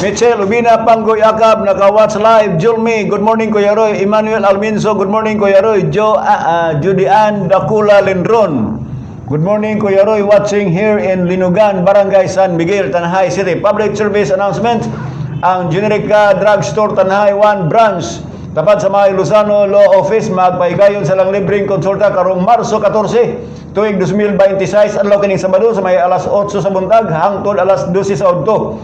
Michelle Ubina Panggoy Akab naka-watch live. Julmi, good morning, Kuya Roy. Emmanuel Alminso, good morning, Kuya Roy. Jo Judy Ann Dakula Lindron. Good morning, Kuya Roy, watching here in Linugan, Barangay San Miguel, Tanjay City. Public service announcement. Ang Generika Drugstore Tanjay 1 Branch tapat sa may Luzano Law Office magpahigayon sa lang libreng konsulta karong Marso 14 tuig 2026, adlaw kining Sabado, sa may alas 8 sa buntag hangtod alas 12 sa udto.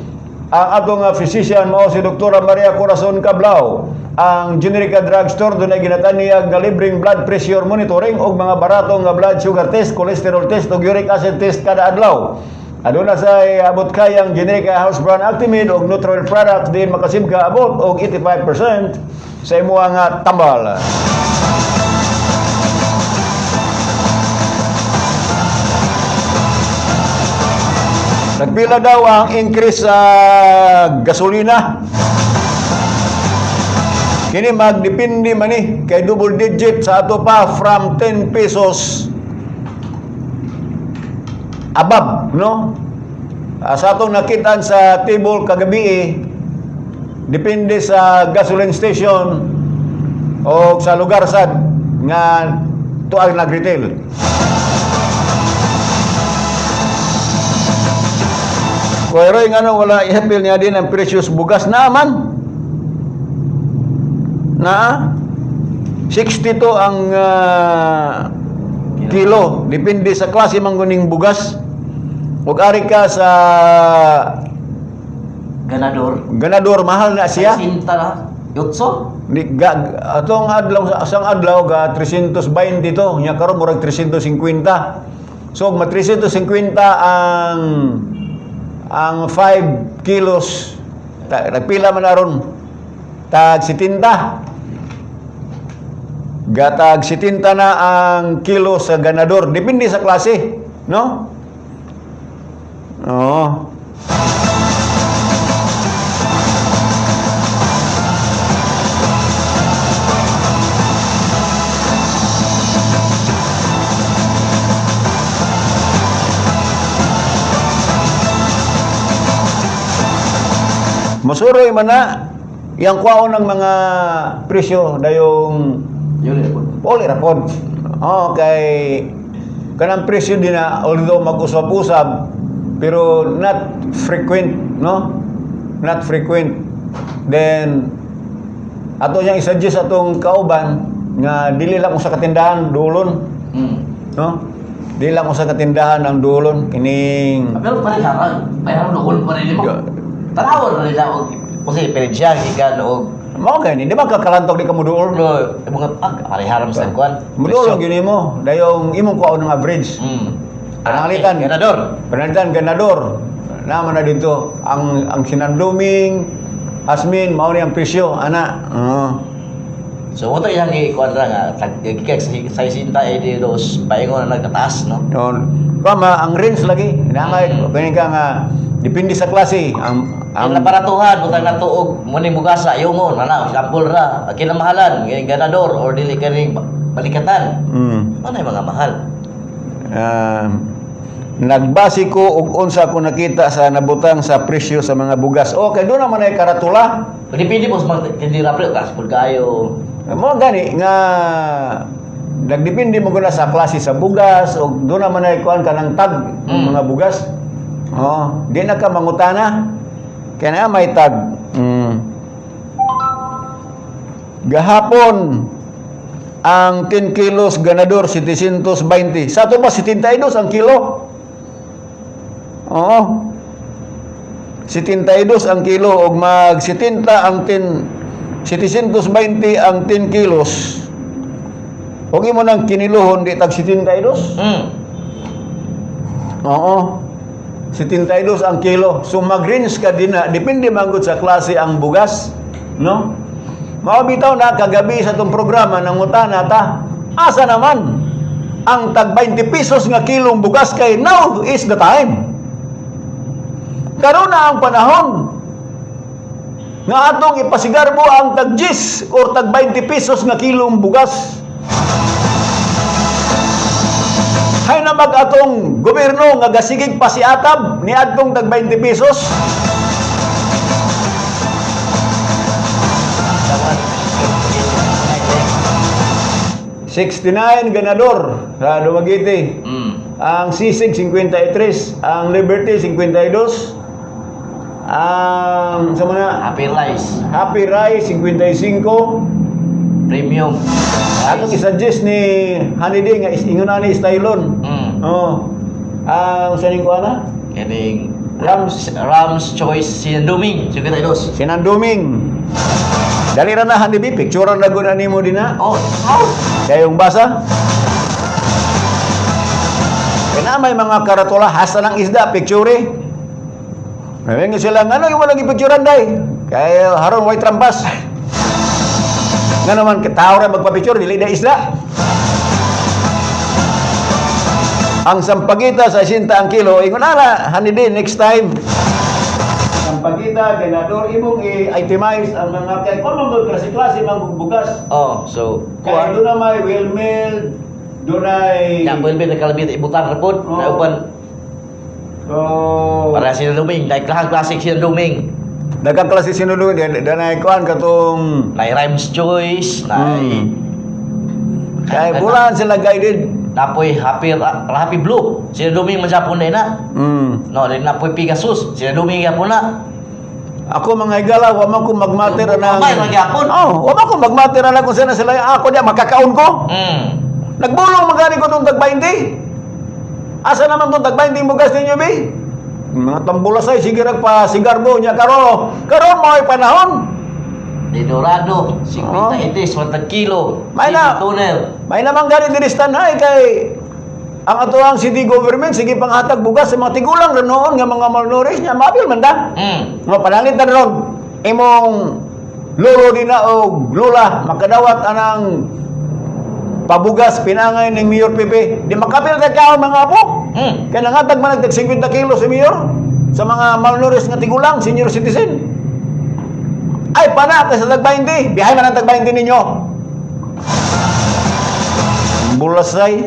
Ang atong physician mao si Dr. Maria Corazon Cablao. Ang Generika Drugstore dunay ginatanyag nga libreng blood pressure monitoring ug mga barato nga blood sugar test, cholesterol test ug uric acid test kada adlaw. Aduna sa abot kayang Generika House Brand Actimid ug Nutriwell products diin makasibga abot og 85% sa imuha nga tambal. Nagpila daw ang increase sa gasolina? Kini magdepende man ni kay double digit sa ato pa, from 10 pesos above, no? Sa atong nakitaan sa table kagabi eh, depende sa gasoline station o sa lugar sad nga tuag nag-retail. Kuya Roy, nga wala i-appeal niya din ang presyo sa bugas naman. Na 62 ang kilo. Depende sa klase mangguning bugas. Ug ari ka sa Ganador. Ganador, mahal na siya. Sinta na. Yutso. Di, ga, atong adlaw sa asang adlaw ga 320 to, nya karon murag 350. So ma 350 ang 5 kilos, nagpila man aron tag 70. Gatag 70 na ang kilo sa Ganador. Depende sa klase, no? Oo. Masuroy man na yang kwaon ng mga presyo dayong Yun po. Poli ra pod. Oh, kay kanang presyo din na, although mag-usab-usab pero not frequent, no? Not frequent. Then ato niyang i-suggest atong kauban nga dili lang usa ka tindahan dulon, no? Dili lang usa ka tindahan ang dulon kining Pero pareharan. Pareharan dukol pa rin mo. Tanawon rin na og kasi diferensya gikan og Mao gani, di ba kakalantog di ka moduol? No, mga pag pareharan sa kuan. Moduol gyud nimo, dayong imong kuhaon ng average. Pananglitan. Ganador. Pananglitan Ganador. Naman na dito ang sinanduming Hasmin mao ni ang presyo ana. Oo. So mo to iyang gikuan ra nga gikan sa sinta ay di dos paingon na nagkataas, no. Yon. Kama ang range lagi. Nangay kani ka nga depende sa klase ang Ang laparatuhan butang nato og mo ning bugasa yungon ana example ra kinamahalan kining Ganador or dili kaning Balikatan. Ano yung mga mahal? Nagbase ko og unsa ko nakita sa nabutang sa presyo sa mga bugas. Okay, doon naman ay karatula. Depende po sa mga tindira pre, kas pud kayo. Mo gani nga nagdepende mo guna sa klase sa bugas o doon naman ay kuan kanang tag ng mga bugas. Oo, di na ka mangutana. Kaya na may tag. Gahapon ang 10 kilos Ganador 720. Sa ato ba 72 ang kilo? Oo. 72 ang kilo og mag 70 ang 10, 720 ang 10 kilos. Og imo nang kiniluhon di tag 72. Oo. 72 ang kilo. So mag-range ka din na, depende manggod sa klase ang bugas, no? Mao bitaw na kagabi sa itong programa nangutana ta, asa naman ang tag 20 pesos nga kilong bugas kay now is the time. Karon na ang panahon nga atong ipasigarbo ang tag 10 or tag 20 pesos nga kilong bugas. Hay na mag atong gobyerno nga gasigig pasiatab ni adtong tag 20 pesos. 69 ganador sa Dumaguete. Ang Sisig 53, ang Liberty 52, ang sa mga Happy Rice. Happy Rice 55. Premium. Atong isuggest ni Haniday nga ingon ani stylon. Oh. Ang sa ning kuana? Kining Rams. Rams Choice Sinanduming 52. Sinanduming. Dali ra na, Hanibi, picture na gud nimo dinha. Oh, Oh. Kayong basa. Kaya may mga karatula hasta ng isda picture. Ngayon sila nga, ano yung walang ipicturean day? Kaya haron way trampas. Nga naman, tao ra magpa-picture, dili na isda. Ang sampagita sa 60 ang kilo, ingon ana, hanidi next time. Sampagita, ganador, imong i-itemize ang mga kay kung mong klase-klase mang bugas. Oh, so Kaya doon na may wheelmill, doon ay. Ya, well, be kalabit ibutang ra pod. Oh. Na uban So, para Sinanduming, dahil klahang classic Sinanduming. daghang klase sinulong, dan ay kuan katong. Nay Rhymes Choice, nay Kaya bulan sila guided. Napoy Happy Happy Blue. Sinanduming man japon na. No, din napoy Pegasus. Sinanduming gyapon na. Ako mga higala, wa man ko magmater na. Mamay ra gyapon. Oh, wa man ko magmater na kung saan sila ako diya makakaon ko. Nagbulong magani ko tong tag 20. Asa naman tong tag 20 bugas ninyo bi? Mga tambulasay sige rag pa sigarbo nya karon. Karon mo'y panahon. Di Dorado, 53, 1 kilo. May na. Tuner. May namang gani diri sa Tanay kay ang atoang city government sige panghatag bugas sa mga tigulang ra noon nga mga malnourished nya mabil man da. Nga pananglit na ron imong lolo dina og lola makadawat anang pabugas pinangay ning Mayor Pepe. Di makabil ka kaon mga apo. Kay nangatag man nagtag 50 kilo si Mayor sa mga malnourished nga tigulang, senior citizen. Ay pana kay sa tag 20, bihay man ang tag 20 ninyo. Bulasay.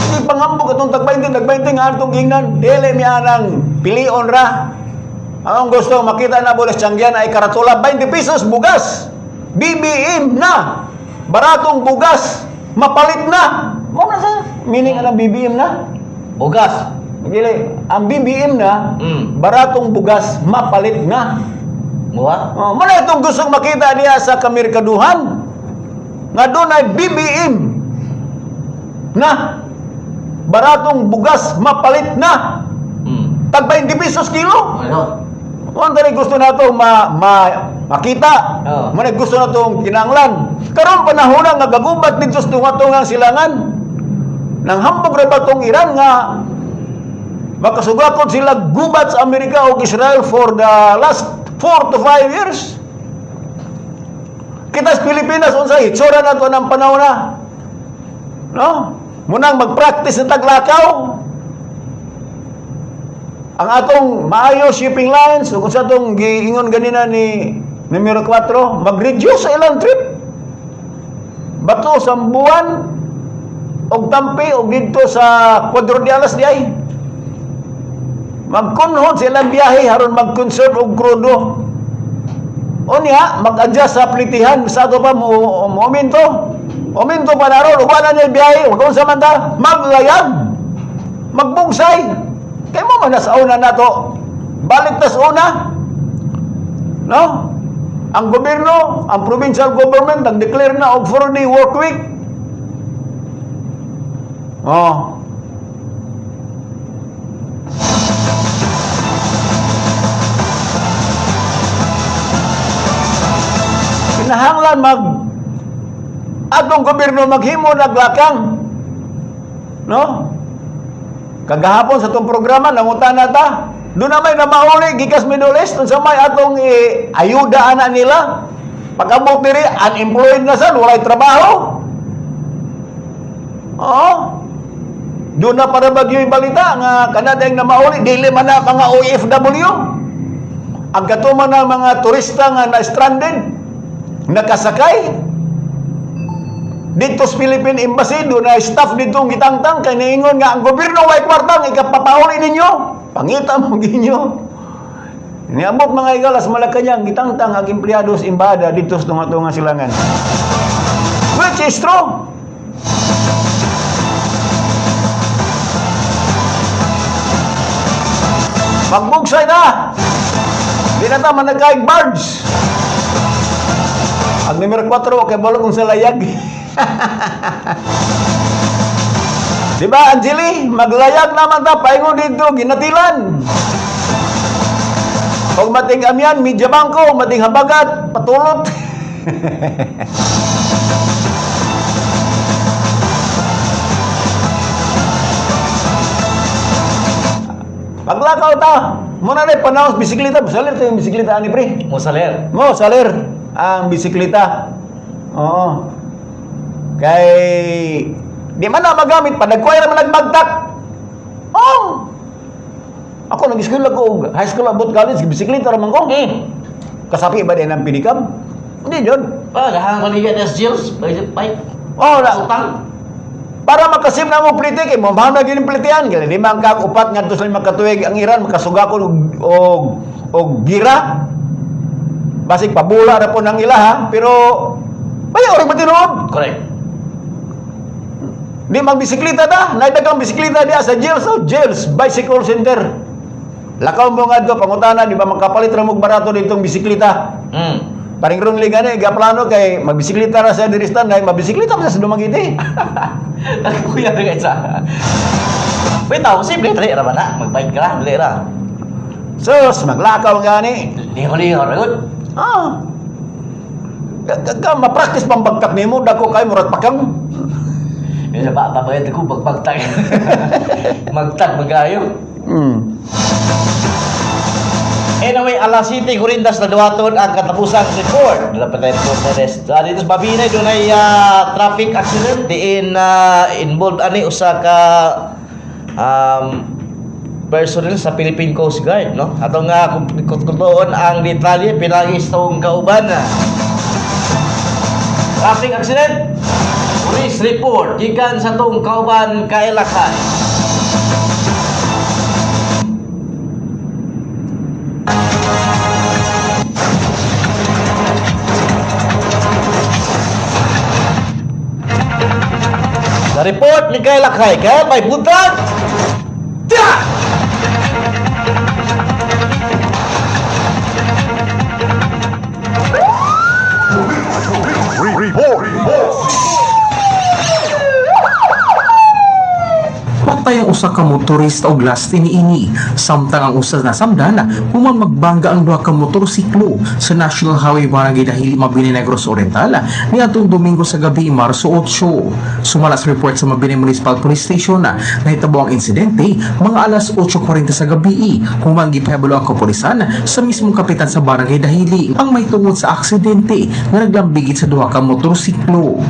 Hindi pangambok itong tag 20, tag 20 nga atong gingnan. Dili mi anang pilion ra. Ang gusto makita na bolas tiyanggian ay karatula 20 pesos bugas. BBM na. Baratong bugas. Mapalit na. Mo na sa meaning anang BBM na? Bugas. Dili, ang BBM na, baratong bugas, mapalit na. Muha? Oh, muna itong gustong makita niya sa kamerkaduhan nga doon ay BBM na baratong bugas mapalit na tag 20 pesos kilo. Ano? Kung tani gusto na ito makita, Oo. mo gusto na itong kinanglan. Karon panahon na nga gagubat dito sa tunga-tungang silangan. Nang hambog ra ba tong Iran nga makasugakot sila gubat sa Amerika o Israel for the last 4 to 5 years. Kita sa Pilipinas unsa itsura na to ng panahon na. No? Munang mag-practice ng taglakaw. Ang atong maayo shipping lines ug sa atong giingon ganina ni numero 4, mag-reduce sa ilang trip. Bato sa buwan og tampi og didto sa Cuadro de Alas di ay. Magkunhon sa ilang biyahe haron mag-conserve og krudo. Unya, mag-adjust sa plitihan sa ato pa mo momento. Momento pa na ron, ug wala na biyahe, ug unsa man ta, maglayag. Magbungsay. Kay mo man sa una nato. Balik tas una. No? Ang gobyerno, ang provincial government nag-declare na og 4-day work week. Oh. Kinahanglan mag atong gobyerno maghimo naglakang. No? Kagahapon sa atong programa nangutana ta. Doon na may namauli gikas Middle East unsa may atong ayuda ana nila. Pag-abot diri unemployed na sad, walay trabaho. Oo. Doon na para bagyo yung balita nga kanada yung namauli dili man na mga OFW. Ang katuman ng mga turista nga na stranded, nakasakay dito sa Philippine Embassy, doon na staff dito ang gitangtang kay niingon nga ang gobyerno way kwartang ikapapauli ninyo. Pangita mo ginyo. Niabot, mga higala, sa Malacanang, gitangtang ang empleyado sa embahada dito sa tunga-tunga silangan. Which is true. Magbugsay na! Di na ta managkaig barge. Ang numero 4, kay balo kung sa layag. Di ba, Angeli? Maglayag naman ta, paingon dito, ginatilan. Og mating amyan, media bangko, mating habagat, patulot. Paglakaw ta, muna na panahon sa bisikleta, salir to yung bisikleta ani, pre. Musaler. Mo, salir ang bisikleta. Oo. Kay di man na magamit pa nagkuhay ra man nagbagtak. Oh. Ako nag-school ako og high school abot college, bisikleta ra man ko. Kasapi ba din ang pinikam? Hindi yun. Pa, gahang paniga des Jills, bike. Oh, na, Utang. Para makasim na mo plite kay mo na gyud plitean kay di man ka upat ngadto sa 5 ka tuig ang Iran makasugakon og gira. Basig pabula ra po nang ila ha, pero bayaw ra matinuod. Correct. Di magbisikleta ta, naidagang bisikleta diya sa Jails, oh, Jails Bicycle Center. Lakaw mo ngadto pangutana di ba makapalit ra mo og barato ditong bisikleta. Paring ron liga ni gaplano kay magbisikleta ra sa diri sa Tanay, mabisikleta man sa Dumaguete. Kuya na isa. Wait, tao, simple, dali ra ba na? Magbike ka lang, dali ra. Sus, maglakaw gani. Lingaw-lingaw ra gud. Ah. Ka ma-practice pang bagtak nimo dako kay murag pakang. Yun sa bata pa ko bagbagtag. Magtag magayo. Anyway, alas 7 kurindas na duwaton ang katapusang report. Dala pa tayo report na rest. Dito sa Mabinay, doon ay traffic accident. Diin involved ani usa ka personnel sa Philippine Coast Guard, no? Ato nga kung kung ang detalye pinagi sa tawong kauban. Traffic accident. Police report gikan sa tong kauban Kailakay. Sa report ni Kailakay, kaya may buntag. Tiya! Report. Patay ang usa ka motorista og lasti niini samtang ang usa nasamdan human magbangga ang duha ka motorsiklo sa National Highway, Barangay Dahili, Mabini, Negros Oriental niadtong Domingo sa gabi, Marso 8. Sumala sa report sa Mabini Municipal Police Station, nahitabo ang insidente mga alas 8:40 sa gabi human gipahibalo ang kapulisan sa mismong kapitan sa Barangay Dahili ang may tungod sa aksidente nga naglambigit sa duha ka motorsiklo.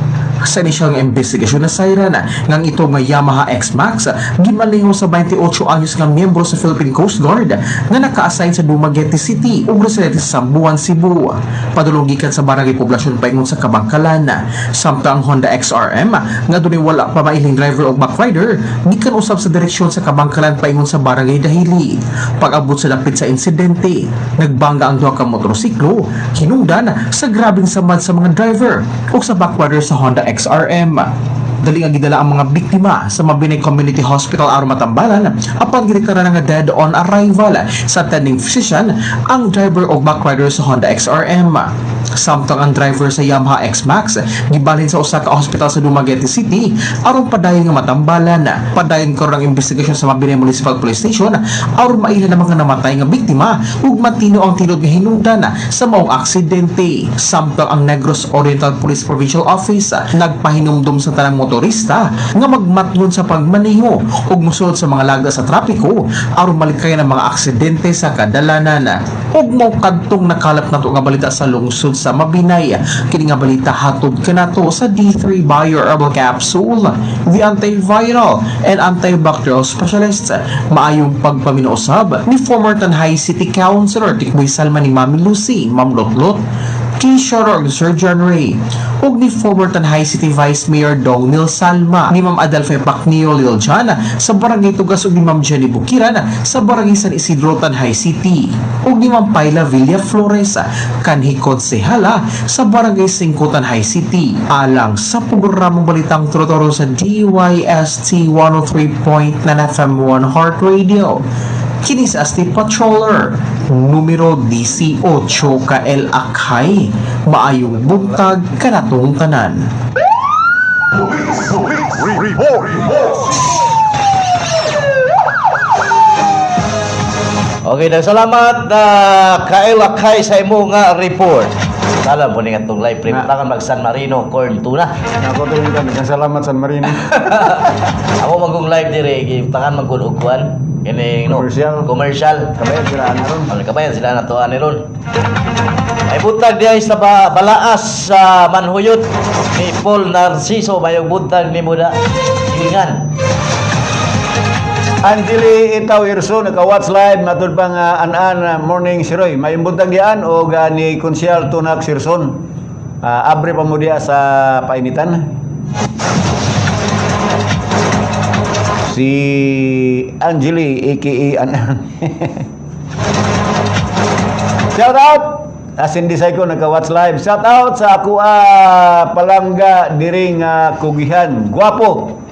Sa inisyal nga investigasyon, nasayran nga ang ito nga Yamaha X-Max gimaneho sa 28 anyos nga miyembro sa Philippine Coast Guard nga naka-assign sa Dumaguete City ug residente sa Sambuan, Cebu. Padulong gikan sa Barangay Poblacion paingon sa Kabangkalan. Samtang ang Honda XRM nga dunay wala pa mailing driver o backrider gikan usab sa direksyon sa Kabangkalan paingon sa Barangay Dahili. Pag-abot sa dapit sa insidente, nagbangga ang duha ka motorsiklo hinungdan sa grabeng samad sa mga driver o sa backrider sa Honda XRM. Dali nga gidala ang mga biktima sa Mabinay Community Hospital aron matambalan apan gideklara nga dead on arrival sa attending physician ang driver o backrider sa Honda XRM. Samtang ang driver sa Yamaha X-Max gibalhin sa usa ka hospital sa Dumaguete City aron padayon nga matambalan. Padayon karon ang investigasyon sa Mabinay Municipal Police Station aron maila ang mga namatay nga biktima ug matino ang tinud nga hinungdan sa maong aksidente. Samtang ang Negros Oriental Police Provincial Office nagpahinumdum sa tanang motorista nga magmatngon sa pagmaneho ug mosulod sa mga lagda sa trapiko aron malikayan ang mga aksidente sa kadalanan. Ug mao kadtong nakalap nato nga balita sa lungsod sa Mabinay. Kini nga balita hatod kanato sa D3 Bio Herbal Capsule, the antiviral and antibacterial specialist. Maayong pagpaminaw usab ni former Tanjay City Councilor Tikboy Salman ni Mami Lucy, Ma'am Lotlot. T. Sir John Ray, ug ni former Tanjay City Vice Mayor Dong Nil Salma, ni Ma'am Adelphi Pacnio Liljan sa Barangay Tugas ug ni Ma'am Jenny Bukiran sa Barangay San Isidro, Tanjay City, ug ni Ma'am Paila Villa Flores, kanhi konsehala sa Barangay 5, Tanjay City. Alang sa programang Balitang Trotoro sa DYST 103.9 FM 1 Heart Radio. Kini sa Asti Patroller, numero 18 KL Akhay, maayong buntag kanatong tanan. Report. Okay, daghang salamat na Kael Akay sa imo nga report. Kala po ni atong live pre tangan mag San Marino corn tuna. Ako tuloy ka, daghang salamat, San Marino. Ako magong live dire tangan mag og kuan kining no Commercial. Commercial. Kabayad sila ana ron. Ang kabayan sila na tuan ni ron. Ay buntag diay sa Balaas sa Manhuyot ni Paul Narciso, mayong buntag ni Muda. Gilingan. Angeli Itaw Irso naka-watch live matud pa nga an-an morning si Roy. Mayong buntag dian og ni Konsyal Tunak Sirson. Abre pa mo diya sa painitan. Si Angeli aka an-an. Shout out! Asin di ko naka-watch live. Shout out sa ako palangga diring kugihan. Guwapo.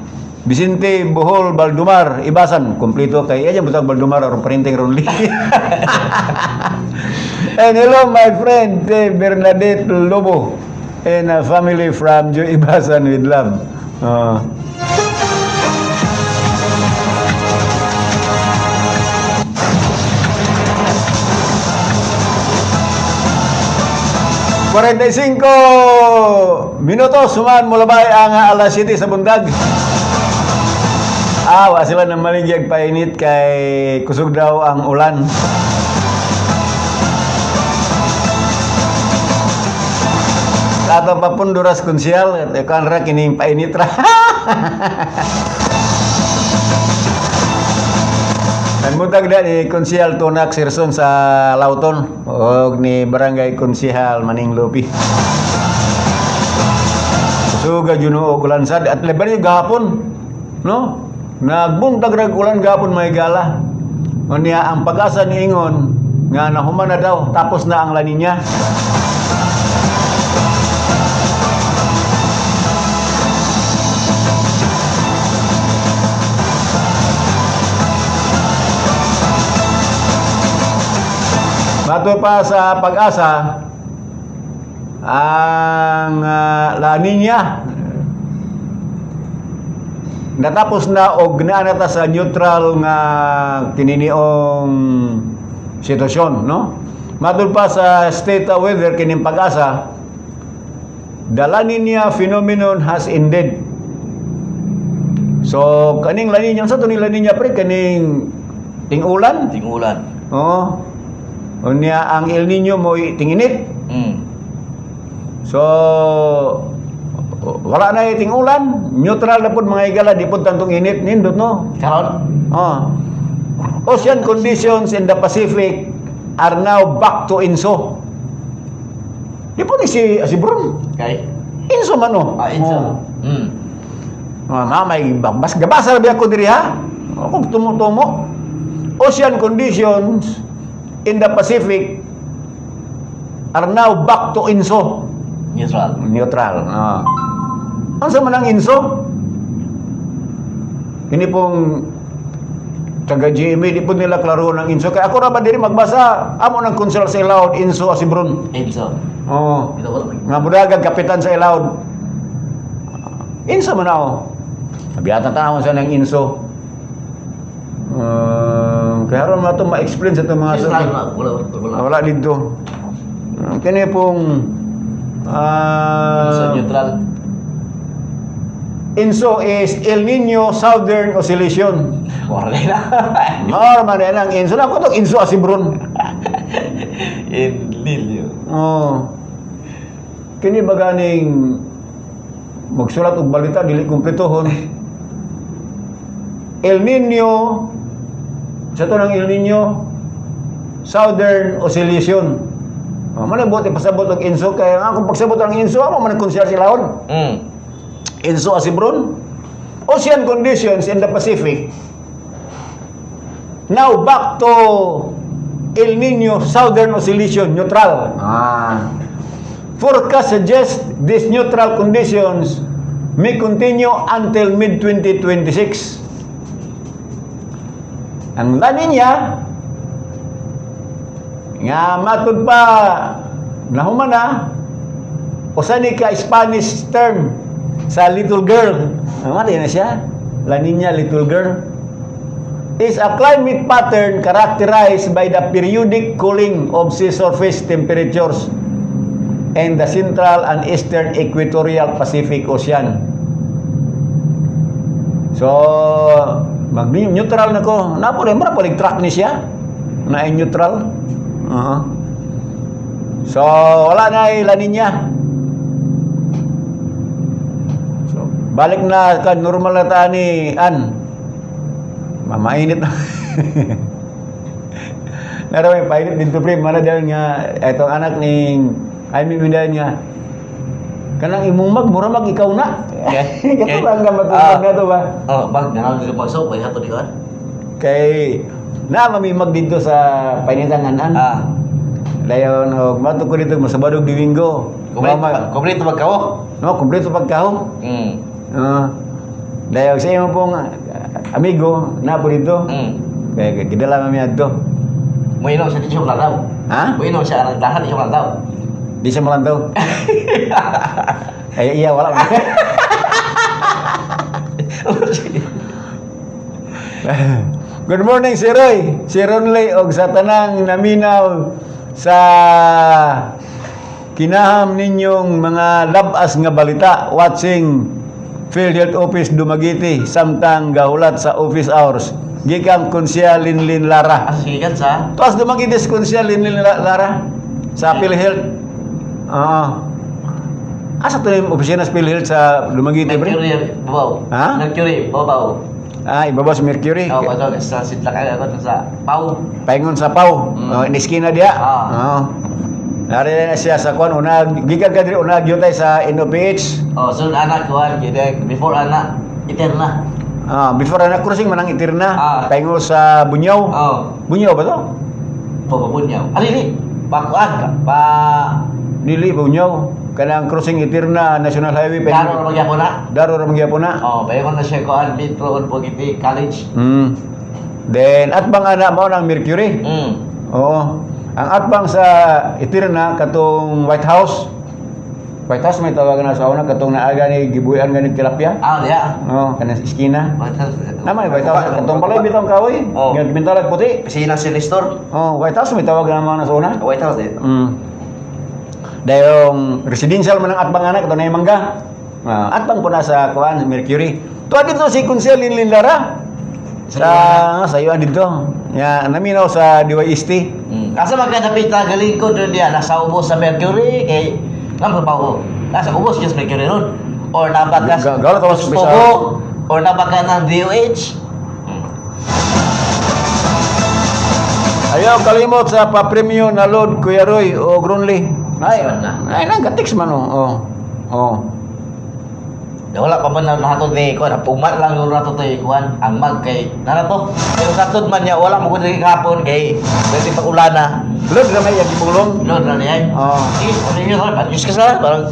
Vicente Bohol Baldumar Ibasan kompleto kay iya butang Baldumar aron printing ron li. And hello my friend Bernadette Lobo and a family from Joe Ibasan with love. 45 minutos suman mulabay ang alas 7 sa buntag. Wa sila nang maligyag painit kay kusog daw ang ulan. Tato pa punduras konsyal, kan ra kining painit ra. Ang buntag da ni Konsyal Tunak Sirson sa Lauton og ni Barangay Konsihal Maning Lupi. Suga juno og ulan sad at lebar yung gahapon. No? Nagbuntag rag ulan gahapon may gala. Unya ang pag-asa ni Ingon nga nahuman na daw tapos na ang La Nina. Mato pa sa pag-asa ang La Nina natapos na og naa na ta sa neutral nga kininiong sitwasyon, no? Matud pa sa state of weather kining pag-asa, the La Nina phenomenon has ended. So kaning La Nina sa tuning La Nina pre kaning ting-ulan. Tingulan. Oo. Unya ang El Nino mo'y tinginit. So wala na iting ulan, neutral na pud mga higala, di pud tantong init nindot no. Karon? Oh. Ocean conditions in the Pacific are now back to Inso. Di po ni si Brun. Kay? Inso man oh. Ah, Inso. Oh. Ah, may bas gabasa ra ako diri ha. Ako tumo-tumo. Ocean conditions in the Pacific are now back to Inso. Neutral. Neutral. Ah. Unsa man ang Inso? Ini pong taga GMA, di po nila klaro ng Inso. Kaya ako ra ba diri magbasa? Amo ng konsel sa Ilaod, Inso Asibron. Inso. Oo. Ito ko. Nga budagag kapitan sa Ilaod. Inso man ako. Nabiyatan tanawon sa ng Inso. Kaya ron na ito ma-explain sa itong mga Neutral na. Wala, wala. Wala dito. Kini pong Inso neutral. Inso is El Nino Southern Oscillation. Wala na. Mao man na ang Inso na ko tong Inso Asibron. In Lilio. Oh. Kini ba ganing magsulat og balita dili kumpletohon. El Nino sa to ng El Nino Southern Oscillation. Oh, man buot ipasabot og Enzo kay ang akong pagsabot ang Enzo amo man konsyar sila. Enzo Acebron. Ocean conditions in the Pacific now back to El Nino Southern Oscillation neutral. Forecast suggests these neutral conditions may continue until mid-2026. Ang La Nina nga matud pa nahuman na, usa ni ka Spanish term sa little girl. Ang na siya? La Nina, little girl, is a climate pattern characterized by the periodic cooling of sea surface temperatures in the central and eastern equatorial Pacific Ocean. So, mag-neutral na ko. Napo rin, mura palig track ni siya. Na ay neutral. So, wala na ay La Nina. So, balik na ka normal na ta ni An. Mamainit na. Naro may painit dito, pre, mana dahil nga etong anak ni I mean dahil nga kanang imong mag mura mag ikaw na. Kato lang nga matubag na to ba? Oh, bag na lang pag so pag hato di kan. Kay na mamimag dito sa painitan an. Dayon og mato ko dito masabadog Domingo. Kompleto, Mama, kompleto magkawo. No, kompleto pagkaho. Dayon sa imo pong amigo na po dito. Kay gidala mami adto. Mo siya di siya malantaw. Ha? Mo siya ang dahan di siya malantaw. Di siya malantaw. Ay, iya, wala. Good morning, si Roy, si Ronley, og sa tanang naminaw sa kinaham ninyong mga labas nga balita, watching PhilHealth Office Dumaguete samtang gahulat sa office hours. Gikan Konsyal Linlin Lara. Asa sigikan sa? Tuas Dumaguete si Konsyal Linlin Lara sa PhilHealth. Oo. Asa to yung opisina sa PhilHealth sa Dumaguete, pre? Mercury babaw. Ha? Mercury babaw. Ah, ibabaw sa Mercury. Oh, bato sa sidlak ako sa Pau. Paingon sa Pau. Oh, iniskina diya. Oo. Nari na siya sa kuan una gikan ka diri una gyud tay sa NOPH. Oh, sunod anak kuan gid before anak Eterna. Ah, before na crossing manang Eterna. Paingon sa Bunyaw. Oh, Bunyaw ba to? pababunyaw. Ali ni pakuan pa. Dili Bunyaw. Kanang crossing Eterna National Highway. Daro ra magyapon na. Daro ra magyapon na. Oh, paingon na siya kuan Metro on Pugiti College. Then atbang ana mao nang Mercury. Oo. Ang atbang sa Eterna katong White House. White House may tawagan na sa una katong naaga ni gibuyan gani tilapia. Ah, diya. Oo, kanang iskina. White House. Naman White House katong balay bitong kahoy. Oo. Nga bintalag puti. Sina si Nestor. Oh, White House may tawag na mga sa una. White House eh. Dayong residential man ang atbang anak katong mangga. Ah, atbang po na sa kuan Mercury. Tuwa dito si Kunsel Linlin Lara. Sa iyo dito. Ya, naminaw sa DYST. Asa magkadapit na galing ko doon diya nasa ubos sa Mercury kay nang pa ko. Nasa ubos just Mercury ron. Or nabakas Gawala ka mas Pogo, or nabaka ng DOH. Ayaw kalimot sa pa-premium na load, Kuya Roy o Grunley. Ay, Saan na? ay nang text man oh. Oh. Oh. Wala pa man na nato ni kuan, pumat lang yung nato to kuan ang mag kay nana to. Pero satod man niya wala mo gud hapon kay pwede pag ulana. Load ra may yang gibulong. Lord na niya. Oh. Sige, ano yun, Diyos ka sa parang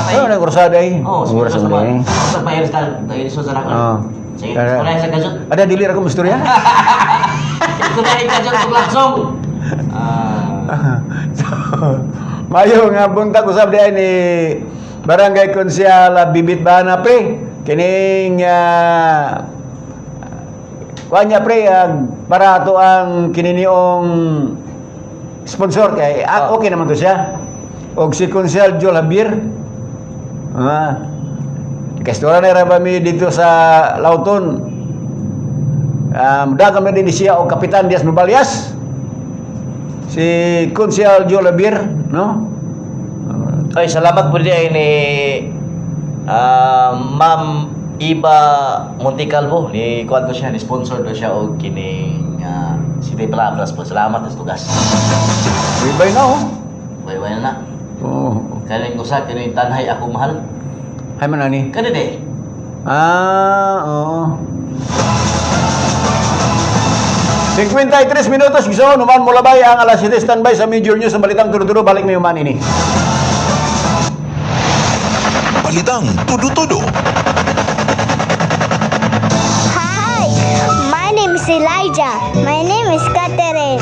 Ay, nang kursada ay. Oh, sige, Oras sa na eh. Sa bayar sa tayo sa na. Oh. Sige, istorya sa kajot. Ada dili ra ko mistorya. Istorya sa kajot ug laksong. Ah. So, mayo nga buntag usab di ay ni Barangay Konsyal Bibit Bana, pre. Kining kuan niya, pre, para ato ang kininiong sponsor kay okay naman to siya. Og si Konsyal Joel Javier. Kastura na ra ba mi dito sa Lauton. Dagan man din siya og Kapitan Diaz Nubalias. Si Konsyal Joel Javier, no? Ay, salamat po di ay ni Ma'am Iba Monticalvo ni kuan to siya ni sponsor to siya og kining City Palabras po. Salamat sa tugas. Ribay na oh. Way-way na. Oh. Kaning usa kini Tanhay Ako Mahal. Hay man ani. Kani de. Ah, oo. 53 minutos gusto numan molabay ang alas 7, standby sa Major News sa Balitang Tulo-Tulo, balik may human ini. Balitang tudo-tudo. Hi, my name is Elijah. My name is Catherine.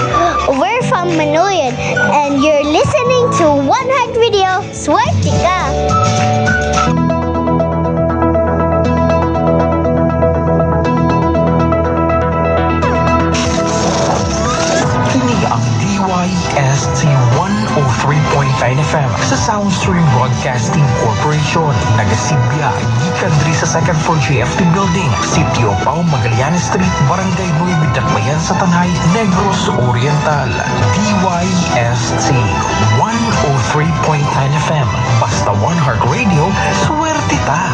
We're from Manoyan, and you're listening to One Heart Radio. Swerte ka! Kini ang DYST 103.9 FM sa Soundstream Broadcasting Corporation. Nagasibya, gikan diri sa second floor JFT Building, Sitio Pau, Magallanes Street, Barangay Nueva Dakbayan sa Tanay, Negros Oriental. DYST 103.9 FM. Basta One Heart Radio, swerte ta!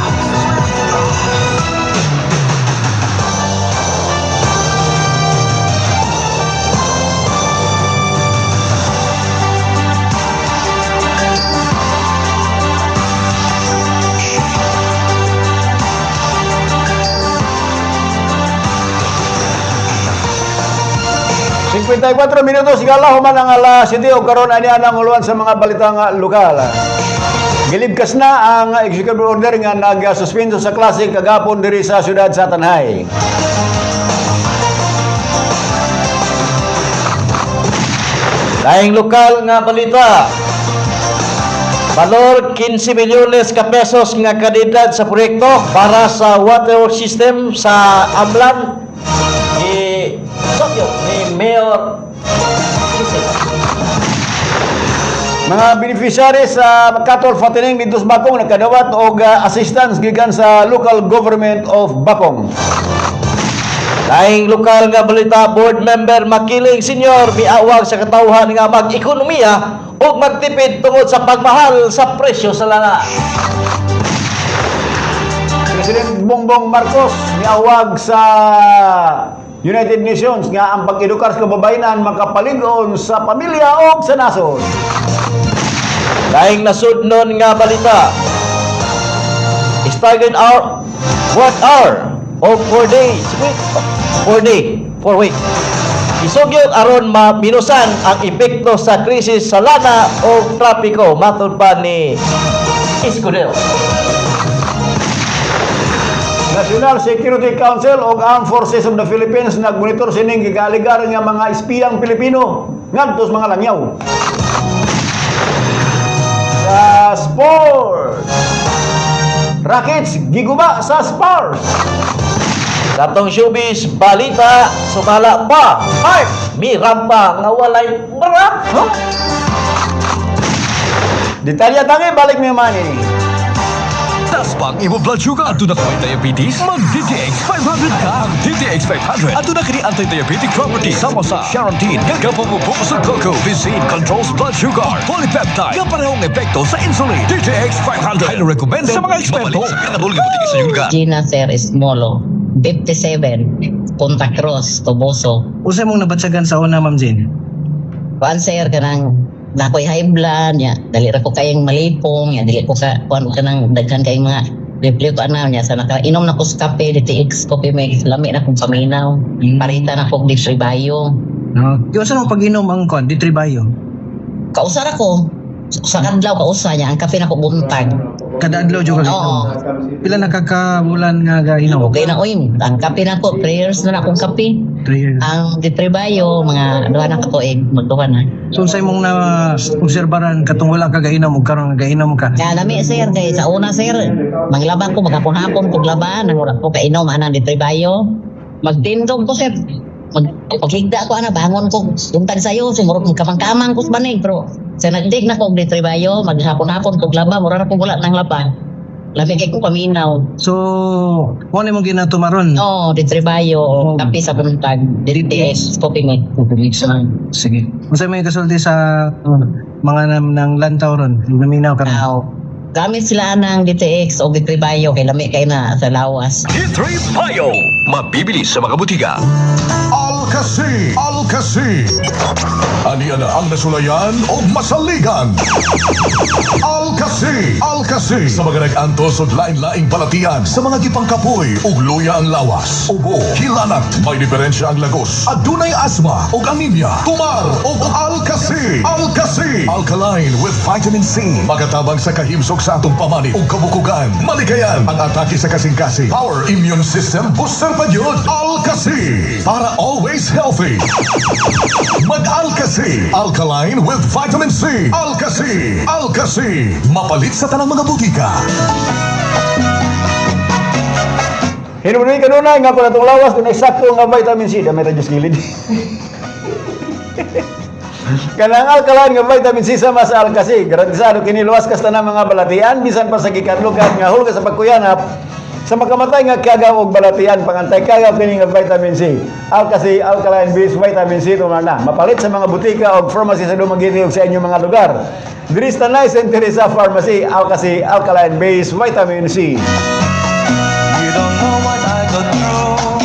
54 minutos gala human ang alas 7 o karon ani ang uluan sa mga balitang lokal. Gilibkas na ang executive order nga nagsuspenso sa klase kagapon diri sa siyudad sa Tanay. Laing lokal nga balita. Balor 15 milyones ka pesos nga kanidad sa proyekto para sa water system sa Amlan ni Sokyo ni Mayor Quezon. Mga beneficiary sa cattle fattening dito sa Bakong nagkadawat og assistance gikan sa local government of Bakong. Laing lokal nga balita, board member Makiling Senior miawag sa katawhan nga mag-ekonomiya ug magtipid tungod sa pagmahal sa presyo sa lana. President Bongbong Marcos miawag sa United Nations nga ang pag-edukar sa kababayenan makapalig-on sa pamilya o sa nasod. Laing nasudnon nga balita. Staggered hour, work hour of 4 days week, 4 day, 4 week. Isugyot aron maminusan ang epekto sa krisis sa lana o trapiko matod pa ni Escudero. National Security Council ug Armed Forces of the Philippines nagmonitor sining gigaaligar nga mga espiyang Pilipino ngadto sa mga langyaw. Sa sports, Rockets giguba sa Spurs. Katong showbiz balita sumala pa. Heart mi rampa nga walay bara. Huh? Detalya tangi balik mi money. Taas pa ang imo blood sugar. Adto na ka may diabetes? Mag-DTX 500 ka. Ang DTX 500. Adto na kini anti-diabetic property. Sama sa Charantin, gapamubok sa cocoa, Vicine controls blood sugar, polypeptide, kaparehong epekto sa insulin. DTX 500. Highly recommended sa mga eksperto. Sa pinadol nga butika sa iyong lugar. Gina Sir Esmolo, 57, Punta Cruz, Toboso. Usa mong nabatsagan sa una, Ma'am Jane? Kuan sir kanang nakoy high blood nya, dali ra ko kayang malipong nya, dili ko ka kuan kanang daghan kay mga review ko ana nya sa naka inom na ko sa kape DTX coffee mix lami na kong paminaw. Parita na kog Ditribayo. No. Di usa mong pag-inom ang kon, Ditribayo. Kausa ra ko sa kadlaw kausa niya ang kape na ko buntag. Kada adlaw jud ka Oo. Pila na ka bulan nga gainom? Okay na oy, ang kape na ko prayers na na akong kape. 3 years. Ang Ditribayo mga duha na ka tuig magduha na. So unsay mong na obserbaran katong wala ka gainom ug karon nga gainom ka? Kaya lami sir, kay sa una sir, manglaba ko maghapon-hapon kog laban, nang wala ko kainom anang ditoy bayo. Magtindog ko sir. Mag paghigda ko ana bangon ko buntag sayo sumurot kamang-kamang ko sa banig pero sa nagdig na ko og ditoy bayo, maghapon-hapon kog laba, mura na kog wala nang laba. Lami kay ko paminaw. So, mo na imong ginatumaron? Oo, ditoy bayo, Oh. kape sa buntag, DTS, coffee mate. Sige. Unsay may kasulti sa mga nam ng lantaw ron, naminaw karon? Aw. Gamit sila ng DTX o ditoy bayo kay lami kay na sa lawas. D3 Bio. Mabibili sa mga butika. Alcacil. Alcacil. Alka-C. Aniya na ang nasulayan o masaligan. Alka-C! Alka-C! Sa mga nag-antos og lain-laing balatian, sa mga gipangkapoy ug luya ang lawas, ubo, hilanat, may diferensya ang lagos, adunay asma ug anemia, tumar og Alka-C! Alka-C! Alkaline with vitamin C. Magatabang sa kahimsog sa atong pamanit ug kabukugan. Malikayan ang atake sa kasing-kasing. Power immune system booster pa yun. Alka-C! Para always healthy. Mag-Alka-C! Alkaline with vitamin C. Alka-C! Alka-C! Mapalit sa tanang mga butika. Hinumdumi kanunay nga kung atong lawas kung eksakto nga vitamin C, damay ta Diyos gilid. Kanang alkaline nga vitamin C sama sa Alka-C, garantisado kini luwas kas tanang mga balatian bisan pa sa gikadlukan nga hulga sa pagkuyanap sa makamatay nga kagaw og balatian pangantay kagaw kini nga vitamin C. Alka-C, alkaline based vitamin C tumar na. Mapalit sa mga butika og pharmacy sa Dumaguete ug sa inyong mga lugar. Diri sa Tanay St. Teresa Pharmacy, Alka-C, alkaline based vitamin C. You don't know what I go through.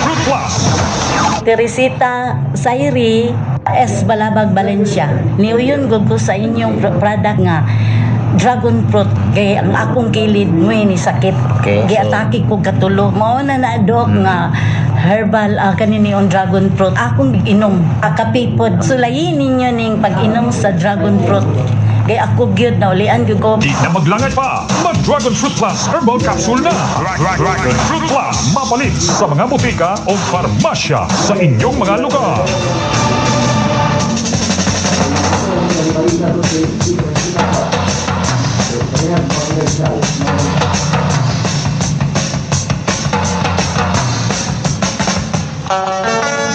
Fruit Plus. Teresita Sairi S. Balabag, Valencia. Niuyon gud ko sa inyong product nga dragon fruit kay ang akong kilid mo ni sakit. Okay, so- Giatake ko katulo. Mao na na dok nga herbal kanini on dragon fruit. Akong inom kape pod. Sulayin ninyo ning pag-inom sa dragon fruit. Kay ako gyud naulian gyud ko. Di na maglangay pa. Mag Dragon Fruit Plus Herbal Capsule na. Dragon Fruit Plus. Mapalit sa mga butika o farmasya sa inyong mga lugar.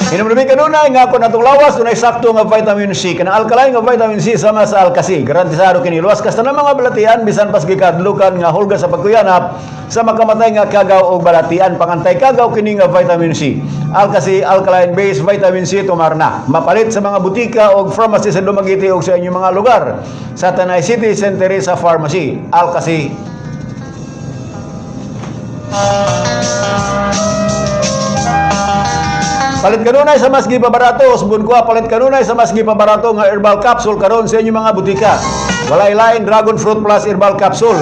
Hinumdumi kanunay nga kung atong lawas dunay sakto nga vitamin C, kanang alkaline nga vitamin C sama sa Alka-C. Garantisado kini luwas kas tanang mga balatian bisan pas gikadlukan nga hulga sa pagkuyanap sa makamatay nga kagaw og balatian pangantay kagaw kini nga vitamin C. Alka-C, alkaline based vitamin C tumar na. Mapalit sa mga butika og pharmacy sa Dumaguete ug sa inyong mga lugar. Sa Tanay City, St. Teresa Pharmacy. Alka-C. Palit kanunay sa mas gipabarato, usbon ko, palit kanunay sa mas gipabarato nga herbal capsule karon sa inyong mga butika. Walay lain Dragon Fruit Plus herbal capsule.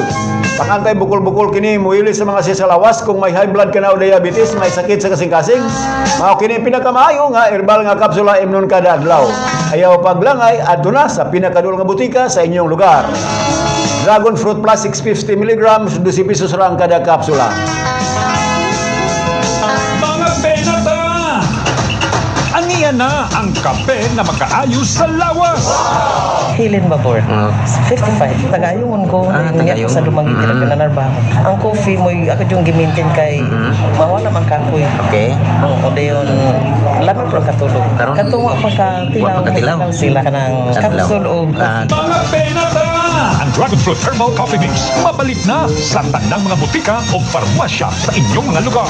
Pangantay bukol-bukol kini muili sa mga sisalawas kung may high blood ka na o diabetes, may sakit sa kasing-kasing. Mao kini pinakamaayo nga herbal nga kapsula imnon kada adlaw. Ayaw paglangay adto na sa pinakadul nga butika sa inyong lugar. Dragon Fruit Plus 650 mg, 12 pesos ra ang kada kapsula. Mga penata! Aniya na ang kape na makaayos sa lawas. Helen Babor. 55. Tagayungon ko. Ah, Niya tagayungon. sa Dumaguete mm. Nanarbaho. Ang coffee mo, ako yung gimintin kay mawala man kapoy. Okay. Oo, dayon lami pro katulog. Karon, Katong wa pa ka tilaw, wa pa katilaw. sila kanang Katilaw. capsule o Mga penata! Ang Dragon Fruit Herbal Coffee Mix mapalit na sa tanang mga butika o farmasya sa inyong mga lugar.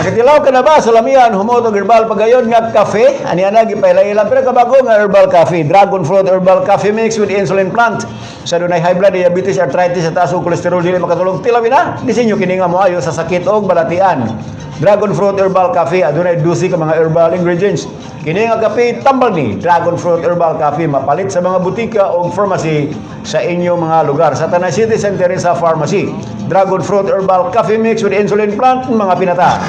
Nakatilaw ka na ba sa lamian humot og herbal pagayon nga kafe? Ani ana gipailailan pero kabago nga herbal coffee, Dragon Fruit Herbal Coffee Mix with Insulin Plant. Sa dunay high blood, diabetes, arthritis at taas og kolesterol dili makatulong tilawin na. Disenyo kini nga moayo sa sakit og balatian. Dragon Fruit Herbal Coffee adunay 12 ka mga herbal ingredients. Kini nga kape tambal ni Dragon Fruit Herbal Coffee mapalit sa mga butika o pharmacy sa inyong mga lugar. Sa Tanay City, St. Teresa Pharmacy. Dragon Fruit Herbal Coffee Mix with Insulin Plant, mga pinata.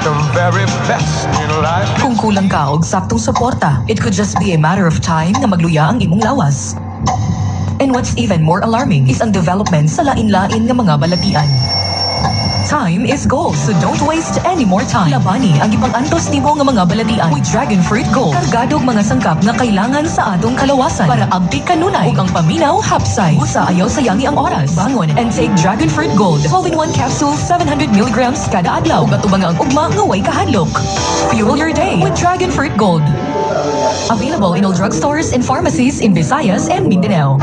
The very best in life. Kung kulang ka og saktong suporta, it could just be a matter of time na magluya ang imong lawas. And what's even more alarming is ang development sa lain-lain nga mga balatian. Time is gold, so don't waste any more time. Labani ang ipang-antos nimo nga mga balatian with Dragon Fruit Gold. Kargado og mga sangkap nga kailangan sa atong kalawasan para abdi kanunay ug ang paminaw hapsay. Usa ayaw sayangi ang oras. Bangon and take Dragon Fruit Gold. 12-in-1 capsule, 700 milligrams kada adlaw. Ug atubang ang ugma nga way kahadlok. Fuel your day with Dragon Fruit Gold. Available in all drugstores and pharmacies in Visayas and Mindanao.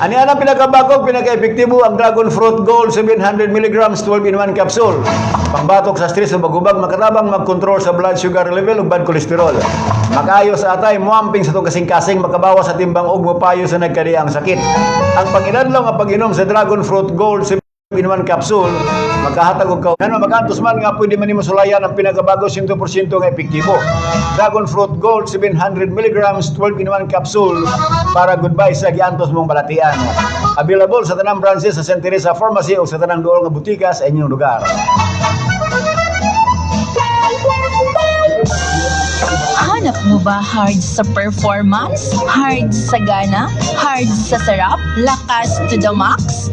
Ani ang pinakabagong, pinaka-epektibo ang Dragon Fruit Gold 700 mg 12 in 1 capsule. Pangbatok sa stress o bagubag, makatabang magkontrol sa blood sugar level ug bad cholesterol. Makayo sa atay, muamping sa itong kasing-kasing, makabawas sa timbang ug mopayo sa nagkadiang sakit. Ang panginadlaw nga pag-inom sa Dragon Fruit Gold 7 in 1 capsule, makahatag og ngano makantos man nga pwede man nimo sulayan ang pinakabago 100% nga epektibo. Dragon Fruit Gold 700 mg 12 in 1 capsule para goodbye sa giantos mong balatian. Available sa tanang branches sa St. Teresa Pharmacy o sa tanang duol nga butika sa inyong lugar. Hanap mo ba hard sa performance? Hard sa gana? Hard sa sarap? Lakas to the max?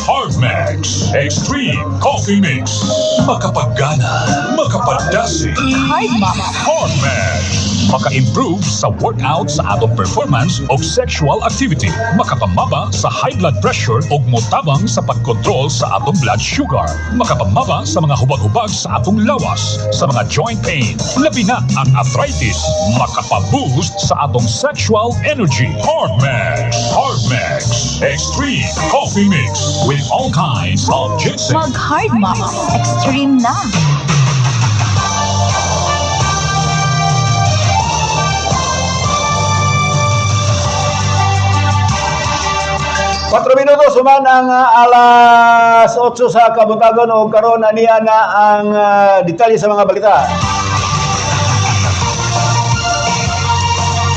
Hardmax Extreme Coffee Mix. Makapaggana, makapadasig. Hard Max. Hardmax. Maka-improve sa workout sa atong performance o sexual activity. Makapamaba sa high blood pressure o motabang sa pagkontrol sa atong blood sugar. Makapamaba sa mga hubag-hubag sa atong lawas, sa mga joint pain. Labi na ang arthritis. Makapaboost sa atong sexual energy. Hardmax. Hardmax. Extreme Coffee Mix with all kinds of ginseng. Mag Hard Max. Extreme na. 4 minutos human ang alas 8 sa kabuntagon o karon aniya na ang detalye sa mga balita.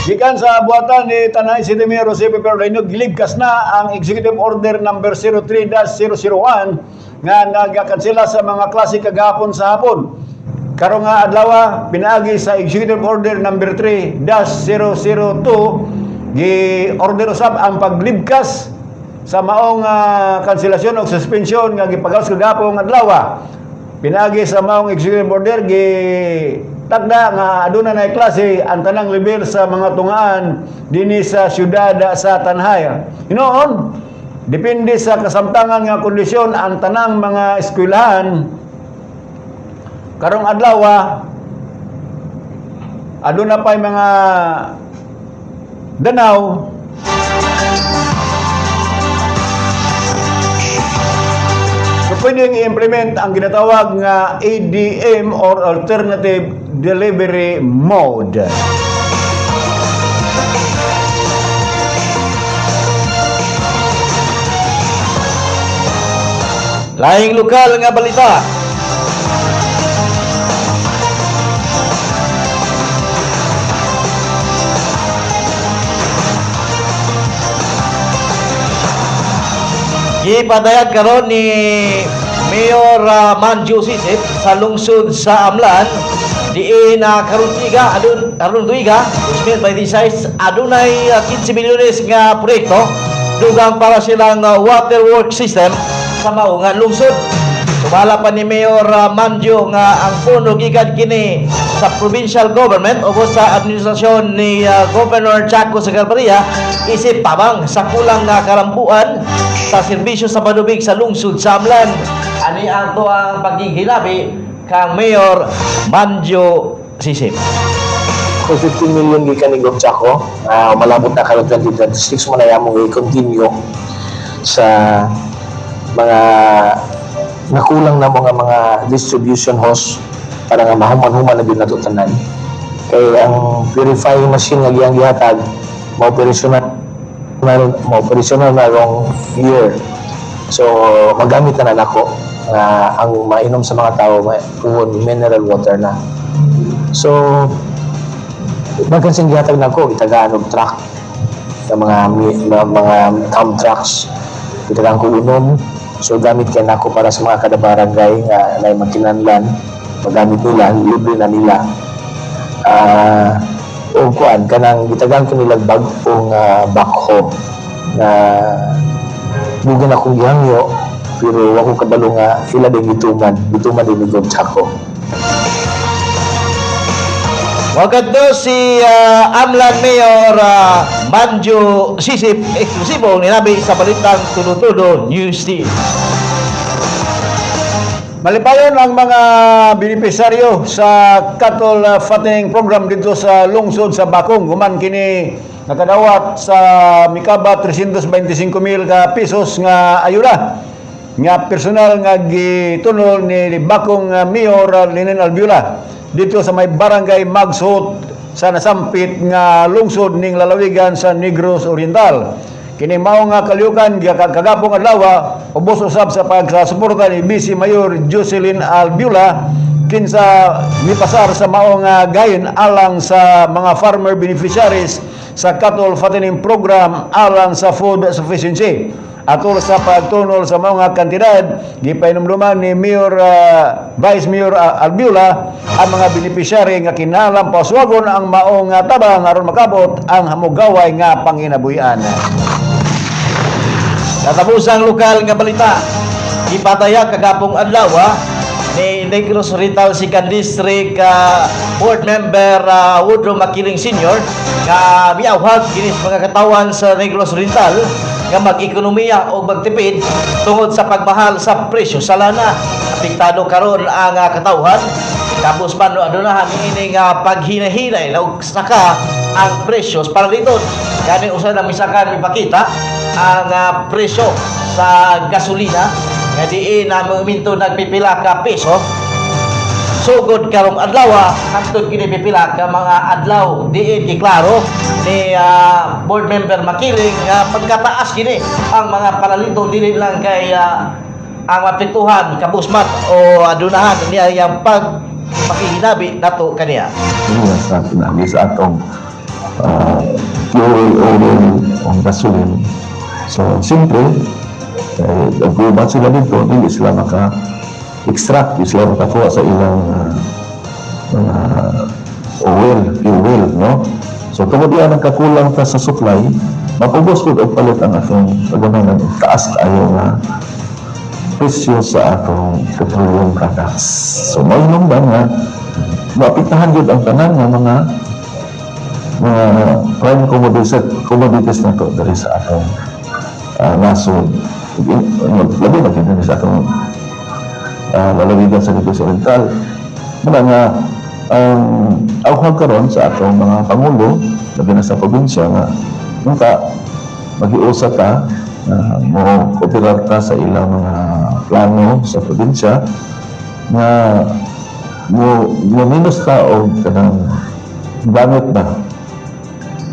Gikan sa buhatan ni Tanay City Mayor Jose P. Perolino, giligkas na ang Executive Order number 03-001 nga nagakansela sa mga klase kagahapon sa hapon. Karon nga adlaw, pinaagi sa Executive Order number 3-002, gi-order usab ang paglibkas sa maong kanselasyon o suspension nga gipagawas kagahapon adlaw. Pinaagi sa maong executive order, gi takda nga aduna na klase ang tanang level sa mga tungaan dinhi sa syudad sa Tanay. Hinoon, depende sa kasamtangan nga kondisyon ang tanang mga eskwelahan karong adlaw, aduna pa'y mga danaw. So pwedeng i-implement ang ginatawag nga ADM or Alternative Delivery Mode. Laing lokal nga balita. Gipadayag karon ni Mayor Manjo Sisip sa lungsod sa Amlan diin na karon tuiga adun karon tuiga 2026 adunay 15 milyones nga proyekto dugang para silang waterwork system sa mao nga lungsod. Sumala pa ni Mayor Manjo nga ang pondo gikan kini sa provincial government o sa administrasyon ni Governor Chaco Sagarbarria isip pabang sa kulang nga karambuan sa serbisyo sa panubig sa lungsod sa Amlan. Ani ang ang paghihilabi kang Mayor Manjo Sisip. Kung 15 million gikan ni Gov Chaco, malabot na karon 2026 mo na yamong i-continue sa mga nakulang na mga distribution hose para nga mahuman-human na gyud nato tanan. Kay ang purifying machine nga giyang gihatag ma-operational na rong year. So magamit na na nako nga ang mainom sa mga tao puhon mineral water na. So daghan siyang gihatag nako, gitagaan og truck sa mga dump trucks, gitagaan ko unom, so gamit kay nako para sa mga kada barangay nga nay magkinahanglan, magamit nila, libre na nila. Og kuan kanang gitagaan ko nila bag-ong backhoe na dugan akong gihangyo pero wa ko kabalo nga ila din gituman din ni Gov Chaco. Wakadto si Amlan Mayor Manjo Sisip, eksklusibo ninabi sa Balitang Tulo-Tulo News Team. Malipayon ang mga benepisaryo sa cattle fattening program dito sa lungsod sa Bakong. Human kini nakadawat sa mikaba 325 mil ka pesos nga ayuda nga personal nga gitunol ni Bakong Mayor Lenin Alviola dito sa may barangay Magsuot sa nasampit nga lungsod ning lalawigan sa Negros Oriental. Kini mao nga kalihukan kagapong adlaw ubos usab sa pagsuporta ni Vice Mayor Jocelyn Alviola, kinsa mipasar sa mao nga gayin alang sa mga farmer beneficiaries sa cattle fattening program alang sa food sufficiency. Atol sa pagtunol sa mga kantidad, gipahinumduman ni Mayor Vice Mayor Alviola ang mga beneficiary nga kinahanglan paswagon ang maong tabang aron makabot ang hamugaway nga panginabuhian. Katapusang lokal nga balita. Ipatayag kagapong adlaw ni Negros Oriental Second District Board Member Woodrow Makiling Sr. nga miawhag kini sa mga katawan sa Negros Oriental nga mag-ekonomiya o magtipid tungod sa pagmahal sa presyo sa lana. Apektado karon ang katawhan tapos man no adunahan niini nga paghinahinay na saka ang presyo para dito. Gani usa na misakan mipakita ang presyo sa gasolina nga diin na mominto nagpipila ka peso sugod karong adlaw hangtod kini pipila ka mga adlaw. Diin giklaro ni board member Makiling nga pagkataas kini ang mga paralito, dili lang kay ang maapektuhan kabusmat o adunahan niya yang pag pakihinabi nato kaniya. Niya sa pinagi sa atong fuel oil o gasoline. So, siyempre, eh, nag sila dito, hindi sila maka-extract, hindi sila makakuha sa ilang mga oil, fuel, no? So, tungod yan ang kakulang ta sa supply, mapubos pud og palit ang atong pagamanan, taas kaayo nga presyo sa atong petroleum products. So, may ba nga maapektahan jud ang tanan nga mga prime commodities na to diri sa atong nasod. Labi na kini sa atong lalawigan sa Negros Oriental. Muna nga ang awhag karon sa atong mga pangulo, labi na sa probinsya, nga nunta maghiusa ta, mo kooperar ta sa ilang mga plano sa probinsya nga mo minus ta og kanang gamit ba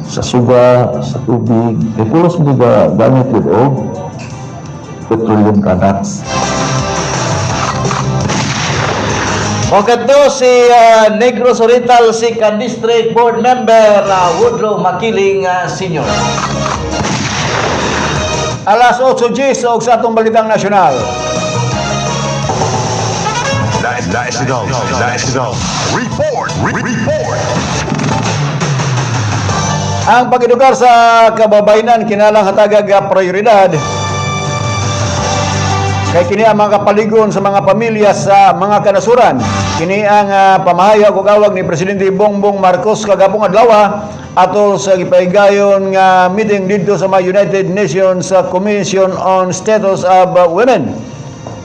sa suga, sa tubig, kay pulos mo ga gamit yun og petroleum products. O kadto si Negros Oriental Second District Board Member Woodrow Makiling Sr. Alas 8:10 og sa atong balitang nasyonal. National, National Report, Report. Ang pag-edukar sa kababayenan kinahanglang hatagag prioridad kay kini ang mga kapaligon sa mga pamilya sa mga kanasuran. Kini ang pamahayag ug awag ni Presidente Bongbong Marcos kagapong adlaw atol sa gipahigayon nga meeting didto sa mga United Nations Commission on Status of Women.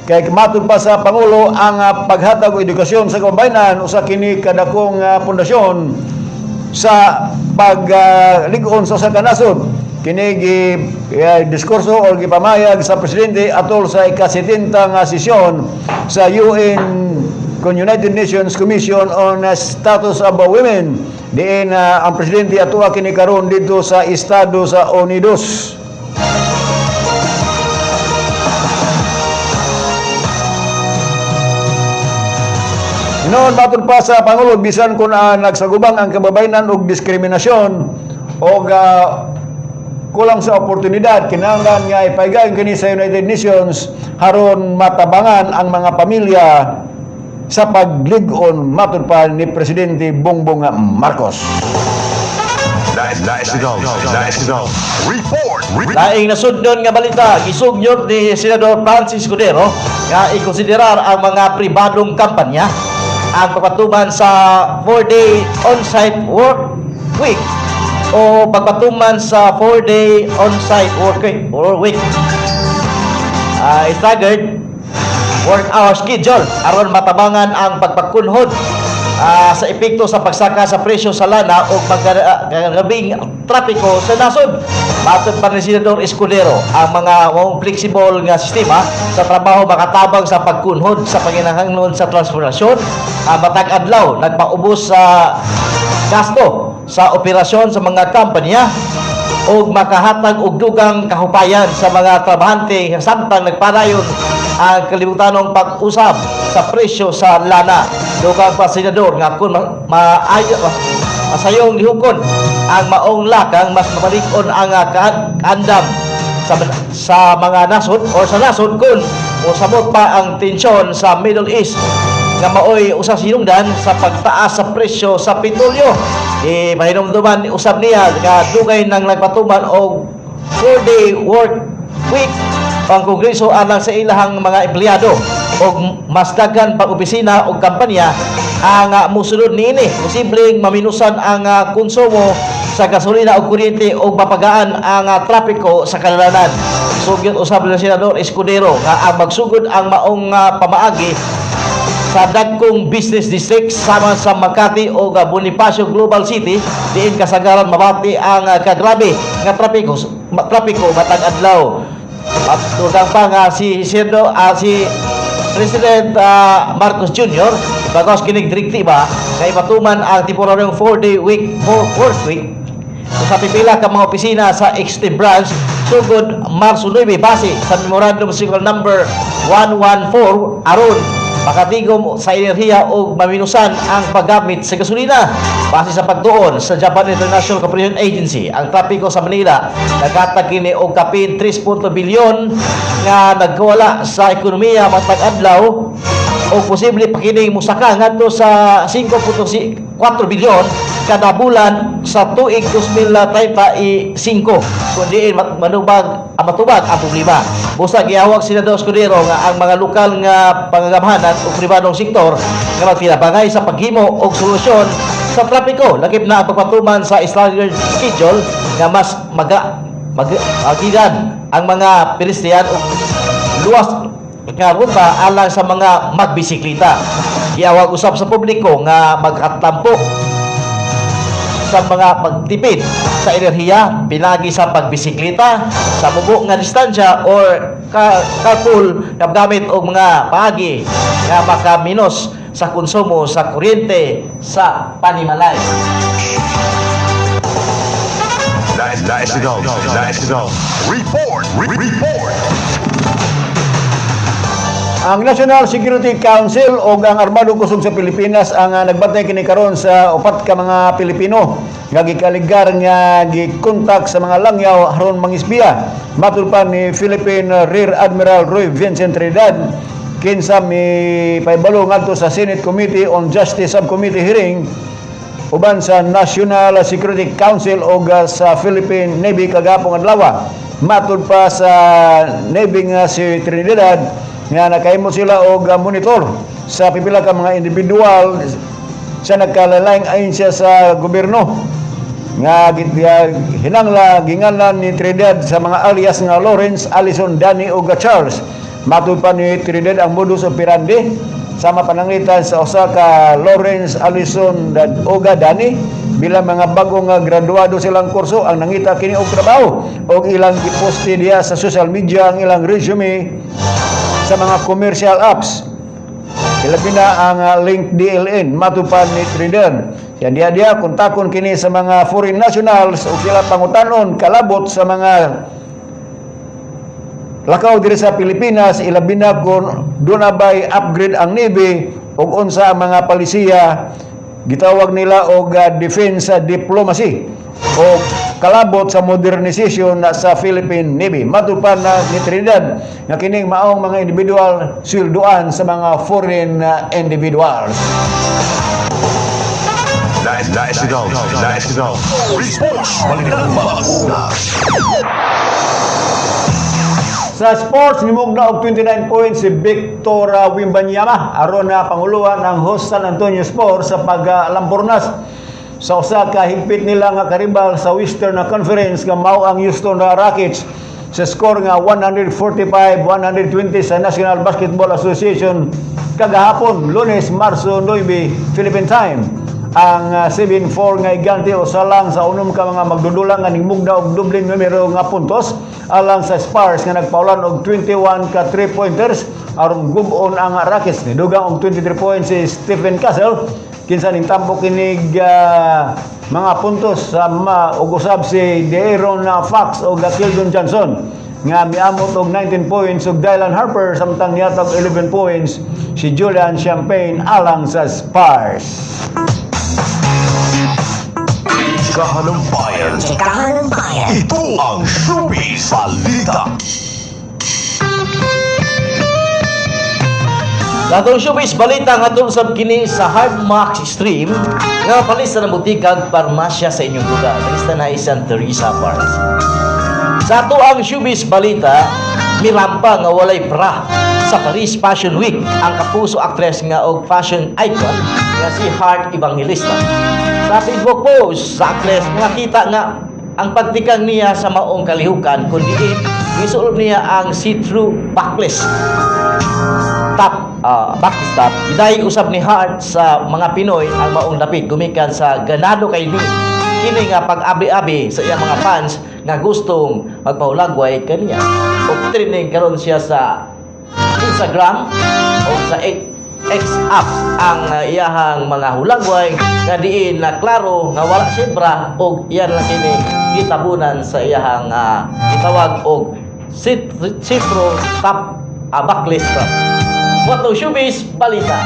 Kay matud pa sa Pangulo, ang paghatag og edukasyon sa kababayenan usa kini kadakong pundasyon sa paglig-on sa usa ka nasod. Kini gi diskurso o gipamayag sa presidente atol sa ika-70 nga sesyon sa UN kon United Nations Commission on Status of Women, diin ang presidente atua kini karon didto sa Estados Unidos. Noon, matod pa sa Pangulo, bisan kung nagsagubang ang kababayenan og diskriminasyon o kulang sa oportunidad, kinahanglan nga ipaigayon kini sa United Nations haron matabangan ang mga pamilya sa paglig-on, matod pa ni Presidente Bongbong Marcos. National, National Report. Laing nasudnon nga balita, gisugyot ni Senador Francis Escudero nga ikonsiderar ang mga pribadong kampanya ang pagpatuman sa 4-day on-site work week o pagpatuman sa 4-day on-site work week or week. Staggered work hour schedule aron matabangan ang pagpakunhod sa epekto sa pagsaka sa presyo sa lana o paggrabeng trapiko sa nasod. Matod pa ni Senador Escudero, ang mga maong flexible nga sistema sa trabaho makatabang sa pagkunhod sa panginahanglan sa transportasyon. Matag adlaw nagpaubos sa gasto sa operasyon sa mga kampanya ug makahatag og dugang kahupayan sa mga trabahante samtang nagpadayon ang kalibutanong pag-usab sa presyo sa lana. Dugang pa senador nga kung maayo masayong lihukon ang maong lakang, mas mabalikon ang kaandam sa mga nasod or sa nasod kung mosamot pa ang tensyon sa Middle East nga maoy usa sinungdan sa pagtaas sa presyo sa petrolyo. E pahinumduman usab niya nga dugay nang nagpatuman og 4-day work week ang Kongreso alang sa ilahang mga empleyado og mas daghan pang opisina og kampanya ang musunod niini. Posibleng maminusan ang konsumo sa gasolina o kuryente o mapagaan ang trapiko sa kadalanan. Sugyot usab ni Senador Escudero nga ang magsugod ang maong pamaagi sa dagkong business district sama sa Makati o Bonifacio Global City diin kasagaran mabati ang kagrabe nga trapiko matag adlaw. At dugang pa nga si Senado, si President Marcos Jr. bagos kinig direktiba nga ipatuman ang temporaryong 4-day week for work week sa pipila ka mga opisina sa executive branch sugod Marso 9 base sa Memorandum Circular Number 114 aron makatigom sa enerhiya o maminusan ang paggamit sa gasolina. Base sa pagtuon sa Japan International Cooperation Agency, ang trapiko sa Manila naghatag kini og kapin 3.2 bilyon nga nagkawala sa ekonomiya matag adlaw o posible pa kining musaka ngadto sa 5.4 bilyon kada bulan sa tuig 2035 kung diin manubag ang matubag ang problema. Busa giawag Senador Escudero nga ang mga lokal nga pangagamhanan o pribadong sektor nga magtinabangay sa paghimo og solusyon sa trapiko, lakip na ang pagpatuman sa staggered schedule nga mas maga mag magidan ang mga pedestrian ug luwas nga ruta alang sa mga magbisikleta. Giawag usab sa publiko nga magkatampo sa mga pagtipid sa enerhiya pinagi sa pagbisikleta sa mubo nga distansya or carpool nga gamit og mga paagi nga makaminos sa konsumo sa kuryente sa panimalay. National, National Report, Report. Ang National Security Council o ang Armadong Kusog sa Pilipinas ang nagbantay kini karon sa upat ka mga Pilipino nga gikaligar nga gikontak sa mga langyaw aron mangispiya. Matud pa ni Philippine Rear Admiral Roy Vincent Trinidad, kinsa mi pahibalo ngadto sa Senate Committee on Justice Subcommittee hearing uban sa National Security Council o sa Philippine Navy kagahapong adlaw. Matud pa sa Navy nga si Trinidad nga nakahimo sila og monitor sa pipila ka mga individual sa nagkalaing ahensya sa gobyerno nga hinangla ginganlan ni Trinidad sa mga alias nga Lawrence, Allison, Danny ug Charles. Matud pa ni Trinidad, ang modus operandi sama pananglitan sa usa ka Lawrence, Allison ug Danny, bilang mga bago nga graduado silang kurso ang nangita kini og trabaho og ilang giposte diha sa social media ang ilang resume sa mga commercial apps, ilabi na ang LinkedIn. Matud pa ni Trinidad, siya diha diha kontakon kini sa mga foreign nationals ug sila pangutanon kalabot sa mga lakaw diri sa Pilipinas, ilabi na kung duna bay upgrade ang Navy ug unsa ang mga palisiya gitawag nila og defense diplomacy o kalabot sa modernization na sa Philippine Navy. Matud pa na ni Trinidad nga kining maong mga individual sweldoan sa mga foreign individuals. National, National Report. Balitang Mauna. Sa sports, nimugna og 29 points si Victor Wembanyama aron na panguluhan ang host San Antonio Spurs sa paglampornas sa usa ka higpit nila nga karibal sa Western Conference nga mao ang Houston Rockets. Sa score nga 145-120 sa National Basketball Association kagahapon, Lunes, Marso 9, Philippine Time. Ang 7-4 nga higante usa lang sa unom ka mga magdudulang nga ningmugna og dobleng numero nga puntos alang sa Spurs nga nagpaulan og 21 ka 3 pointers aron gub-on ang Rockets. Nidugang og 23 points si Stephen Castle, kinsa ning tambok kinig mga puntos sa ug usab si De'Aaron Fox ug Keldon Johnson nga miamot og 19 points ug Dylan Harper, samtang nihatag 11 points si Julian Champagnie alang sa Spurs. Chikahan ng bayan. Chikahan ng bayan. Ito ang Showbiz Balita. Sa atong showbiz balita, ngadto sab kini sa Hardmax Stream nga palis sa butikag parmasya sa inyong lugar. Palista na isang Teresa Pharmacy. Sa ato ang showbiz balita, mirampa nga walay bra sa Paris Fashion Week ang kapuso actress nga og fashion icon nga si Heart Evangelista. Sa Facebook post sa actress, nakita nga ang pagtikang niya sa maong kalihukan, kundi gisuob niya ang see-through backless top, backless top. Gidayeg usab ni Heart sa mga Pinoy ang maong dapit gumikan sa ganado kay ni kini nga pag-abi-abi sa iyang mga fans nga gustong magpahulagway kaniya. Og trending karon siya sa Instagram o sa X app ang iyahang mga hulagway nga diin na klaro nga wala siya bra og iyan lang kini gitabunan sa iyahang gitawag og see-through top, backless top. What no showbiz balita.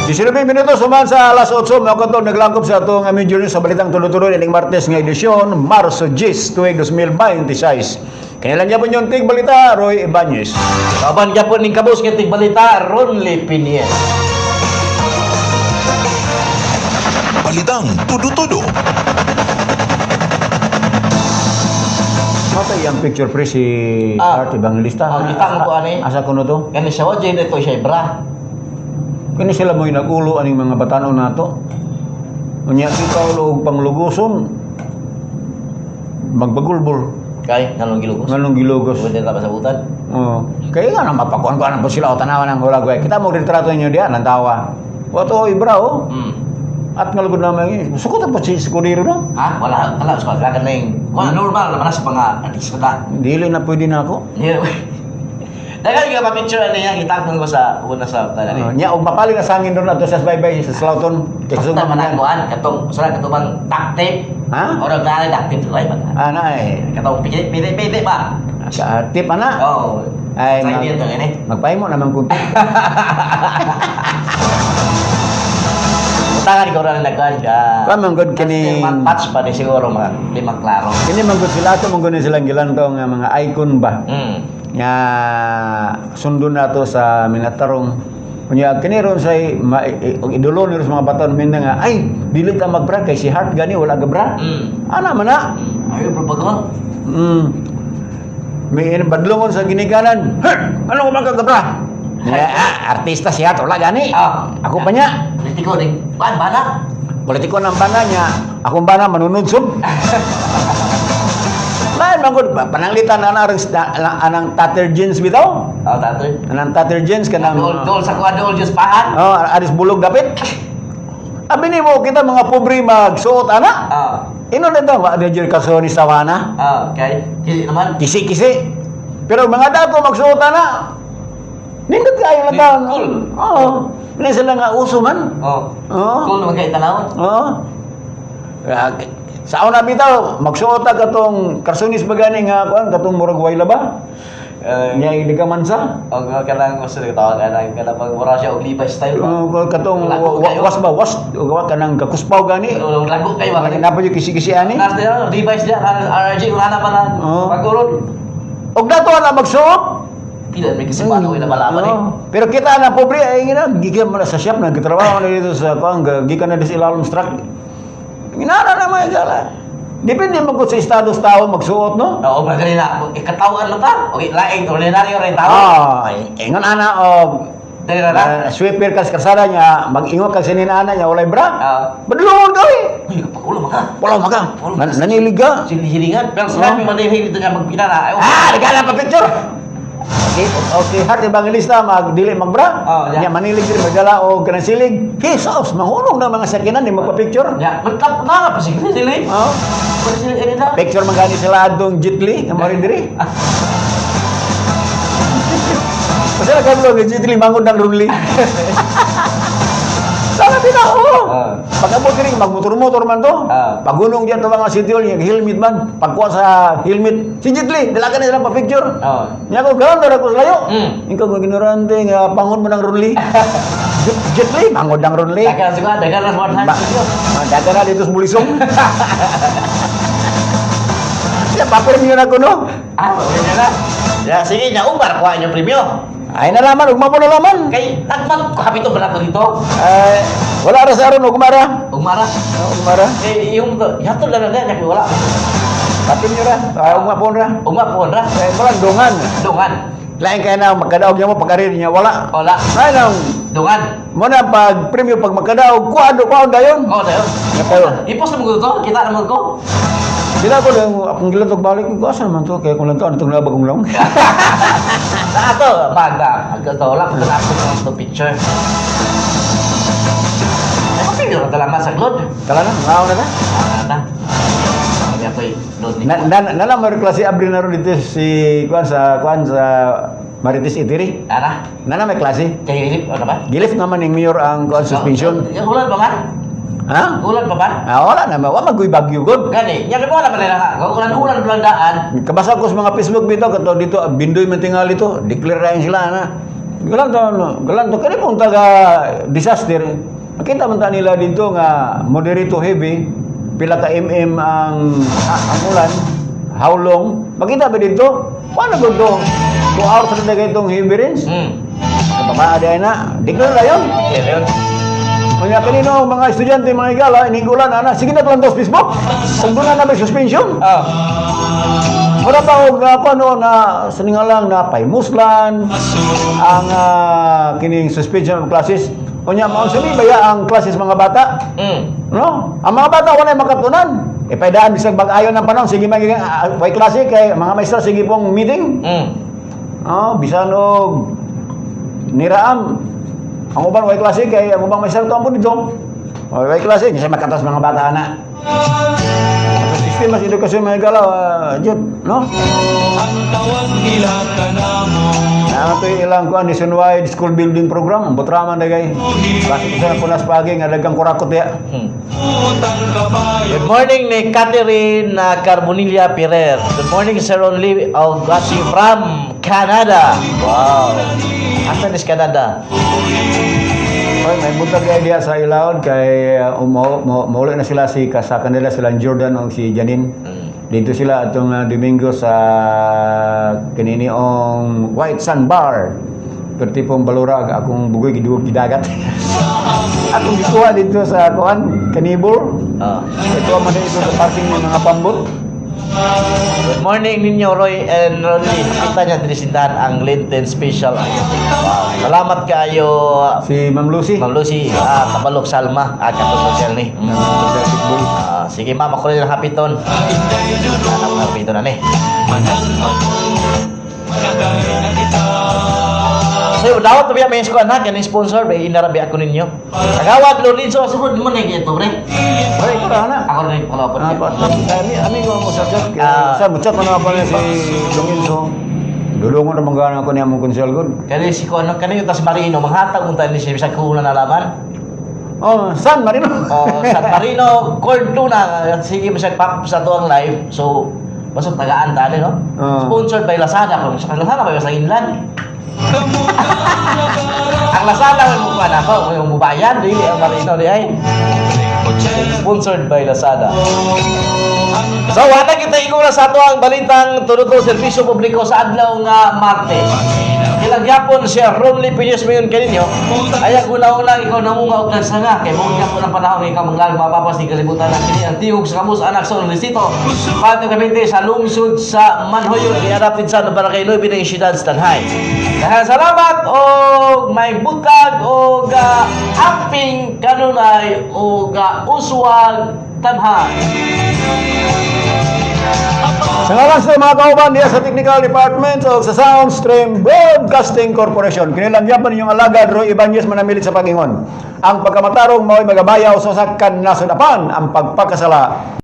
19 minuto suman sa alas 8, mga katong naglangkob sa atong medyo news sa balitang tuloy-tuloy ining Martes nga edisyon, Marso 10, tuig 2026. Kanilang gyapon yung tig balita, Roy Ibanez. Kaban gyapon ning kabus nga balita, Ronly Piniel. Balitang tudo-tudo. Matay ang picture, pre, si Art Evangelista. Ah, kita mo ko ani. Asa kuno to? Kani siya wa ito siya bra. Kini sila mo'y nagulo aning mga batanon nato. Unya ikaw og pangluguson magbagulbol. Kay nganong gilugos? Nganong gilugos? Pwede na pasabutan. Oo. Kaya nga nang mapakuan ko po sila o tanawan ng hulagway. Kita mo retrato ninyo diyan ang tawa. Wato ibra oh. At ngalugod naman sukot po si Escudero no. Ha? Wala wala sa wala ning wala, normal naman sa mga artista ta. Dili na pwede na ako. Dagan nga pa-picture ani yang itapon ko sa una sa tanan. Nya og mapali na sangin doon ato sa baybay sa Slaughton. Kay Basta sugma man man. ang kuan katong sa katong bang duct tape. Ha? Ora na duct tape kay ba? Ana eh. Katong pili pili pili ba? Sa tip ana. Oo. Ay, Sa inyo to gani. Magpahimo naman kung Tangan ko ra nagkuan ka. Kuan man gud kini Patch pa ni siguro mga limang klaro. Kini man gud sila ato man gud ni silang gilantaw nga mga icon ba. Nga sundon nato sa minatarong. Unya kini ron say og idolo ni ron sa mga bataon minda nga ay dili ta magbra kay si Heart gani wala gabra. Ana man na. Ay bro ba? May badlongon sa ginikanan. Heart, ano ko man kagabra? Ya, artista si Heart wala gani. Ako pa niya. Politiko ning kuan bana. Politiko ng bana niya. Akong bana manunudsog. Lain man gud pananglitan na anang anang tattered jeans bitaw. Oh, tattered. Anang tattered jeans kanang Dol dol sa kuan dol just pahan. Oh, aris bulog dapit. Abi nimo kita mga pobre magsuot ana. Ino na daw, wa jud kaso ni sawana. Okay. Kisi naman. Kisi-kisi. Pero mga dato magsuot ana. Nindot kayo lang taon. Cool. Oo. Hindi sila nga uso man. Oh. Oo. Cool naman kay tanawon. Oo. Sa una bitaw, magsuot ta katong karsunis ba gani nga kuan katong murag way laba? Nya hindi ka mansa. Og kanang gusto ko tawag anang kanang pag mura siya og Levi's style ba. Oh, katong Lago kayo. was ba was wa kanang kakuspaw gani. Lago kayo ba? Napa yung kisi-kisi ani? Nas diya, Levi's diya, kanang RRG wala na pa na pagurod. Og dato na magsuot. Pila may kisipan ko ina malaman eh. Oo. Pero kita na pobre ay ngina gikan man na sa shop nagtrabaho na dito sa kuan gikan na sa ilalom truck. Nginara na mga gala. Depende man gud sa estado sa tao magsuot no. Oo, ba ganina, ikatawan lang ta. Okay, laing ordinaryo rin tao. Ah, ingon ana og Dili na na. Sweeper ka sa kalsada niya, mag-ingot ka sa ninana niya, walay bra. Ah. Badlungon ka eh. Uy, wala maka. Wala maka. Nanilig ka. Sinihilingan. Pero sinabi mo dito niya magpinana. Ay, Ah, nagkala pa picture. Okay, okay, Heart Evangelista magdili magbra. Oh, yeah. Nya manilig diri magdala og kanang silig. Jesus, mahunong na mga sakinan di magpa-picture. Ya, magtap na nga pa sige sila. Oh. Sila ini na. Picture man gani sila adtong Jitli nga mo rin diri. Pasal kan lo Jitli mangod ng Runli. Sana tinao. Ah. Pag abot diri magmotor-motor man to. Ah. Pagunong diyan to mga city hall, yung helmet man. Pagkuha sa helmet, si Jitli, dalagan na sila pa-picture. Oh. Nya ko gawon ra ko sa layo. Ikaw ko ignorante nga pangon mo ng Runli. Jitli, mangod ng Runli. Dagan siguro, dagan na smart hand. Ba, ah, dagan na dito sa bulisong. Ya, papirmyo na ko no. Ah, wala na. Ya, sige, nya umar kuha inyong premyo. Ay nalaman, ugma po nalaman. Kay tagmag kapito ba na dito? Ay, wala ra sa aron ugma ra. Umara. Oh, ugma ra. Eh, yung hatol na lang niya wala. Papirmyo ra. Ah, ugma po ra. Ugma po ra. Eh, wala dungan. Dungan. Lain kay na magkadaog niya mo pag-arir niya wala. Wala. Ay nang Dungan. mo na pag premyo pag magkadaog kuha do kuha dayon. Oh, dayon. Kayo. Ipos na mo to, kita na mo ko. Sila ko lang akong gilatog balik ko asa naman to kay kung lang to ano tong nabagong long. Sa ato, baga. Agto wala ko lang ako ng picture. Ay, okay, yung dalaman sa glod. Tala na, ngaon na ta. Ah, na. Sabi ako'y glod ni. Na na na lang may klase abri na ron dito si kuan sa Marites Itiri. Ana, Na na may klase. kay Philip, ano ba? Gilif naman ning mayor ang kuan suspension. Yung ulan ba man? Ha? Ulan pa ba? Ah, wala na, wa magoy bagyo gud. Gani, nya mo wala man nila ka. Ulan-ulan lang daan. Kabasa ko sa mga Facebook dito kato dito ah, Bindoy man tingali to, declare na sila na. Galan to, no, galan to kani pong taga disaster. Makita man ta nila dito nga moderate to heavy, pila ka mm ang ang ulan, how long? Makita ba dito? Paano gud to? 2 hours na kay itong heavy rains. Kababa di na, declare na yun. Declare yun. Kanya kanino mga estudyante, mga igala, inigulan, ana, sige na lang to sa Facebook. Kung doon na na may suspension. Ah. Wala pa og ako ano na sa ningalang na paymuslan ang kining suspension of classes. Unya mao sa baya ang classes mga bata. No? Ang mga bata wala makatunan. Ipaydaan bisag bag-ayon ng panahon sige magiging way klase kay mga maestra sige pong meeting. Oh, bisan og niraam ang uban way klase kay ang ubang maestra tuang po dito. Oh, way klase kasi makatas mga bata ana. Ang sistema sa edukasyon mga igala, jud, no? Nila kanamo. Na ito yung ilang kuan nationwide school building program, ang butraman na gay. Kasi sa punas pagi nga dagang kurakot ya. Good morning ni Catherine Carbonilla Pirer. Good morning Sir Only Algasi from Canada. Wow. Asa is Canada? Oy, may buntag idea sa ilaon kay mauli na sila si sa kanila sila Jordan o si Janine. Dito sila atong Domingo sa kininiong White Sand Bar. Pero tipong balura ang akong bugoy giduog gidagat. Akong gikuha dito sa kuan Kanibor. Ito man ito sa parking ng mga pambot. Good morning ninyo Roy and Ronnie. Kita niya diri sindahan ang Lenten Special. Wow. Salamat kayo si Ma'am Lucy. Ma'am Lucy, Tabalok Salma, katong hotel ni. Ah, sige ma'am, ako rin ang happy ton. Anak happy ton ani. So, dawat to biya may eskwela na kani sponsor bay inarabi ako ninyo. Kagawad Lorenzo sugod mo na ito pre. Pre, ikaw na na. Ako rin pala po. Ami amigo mo sa chat. Sa mo chat man ako niya si Lorenzo. Dulungon na manggana ako niya mong konsel gud. Kani si kuno kani yung tas Marino manghatag unta ni siya bisag kulang na laman. Oh, San Marino. Oh, San Marino corn tuna sige bisag pop sa tuang live. So basta tagaan tali no. Sponsored by Lazada kung sa Lazada ba sa inland. Ang Lazada may mukha na ako, may mubayan dili ang Marino di ay. Sponsored by Lazada. So, wala kita igura sa ato ang balitang tunuto serbisyo publiko sa adlaw nga Martes. Ilang gyapon si Romley Piñas mayon kaninyo. Ay ang una-una ikaw namunga og nagsanga kay mo gyapon ang panahon nga ikaw manglag mapapas ni kalibutan na kini ang tiog sa kamos anak sa Luisito. Pato Cavite sa lungsod sa Manhoyo giadapted sa Barangay 9 ng siyudad sa Tanay. Daghang salamat og May butag og amping kanunay og uswag tanhan. Sa ngalan sa mga kauban diya sa Technical Department o sa Soundstream Broadcasting Corporation, kinilang yapan ninyong alagad Roy Ibanez manamilit sa pag-ingon. Ang pagkamatarong mao'y magabayaw sa usa ka nasod, apan ang pagpakasala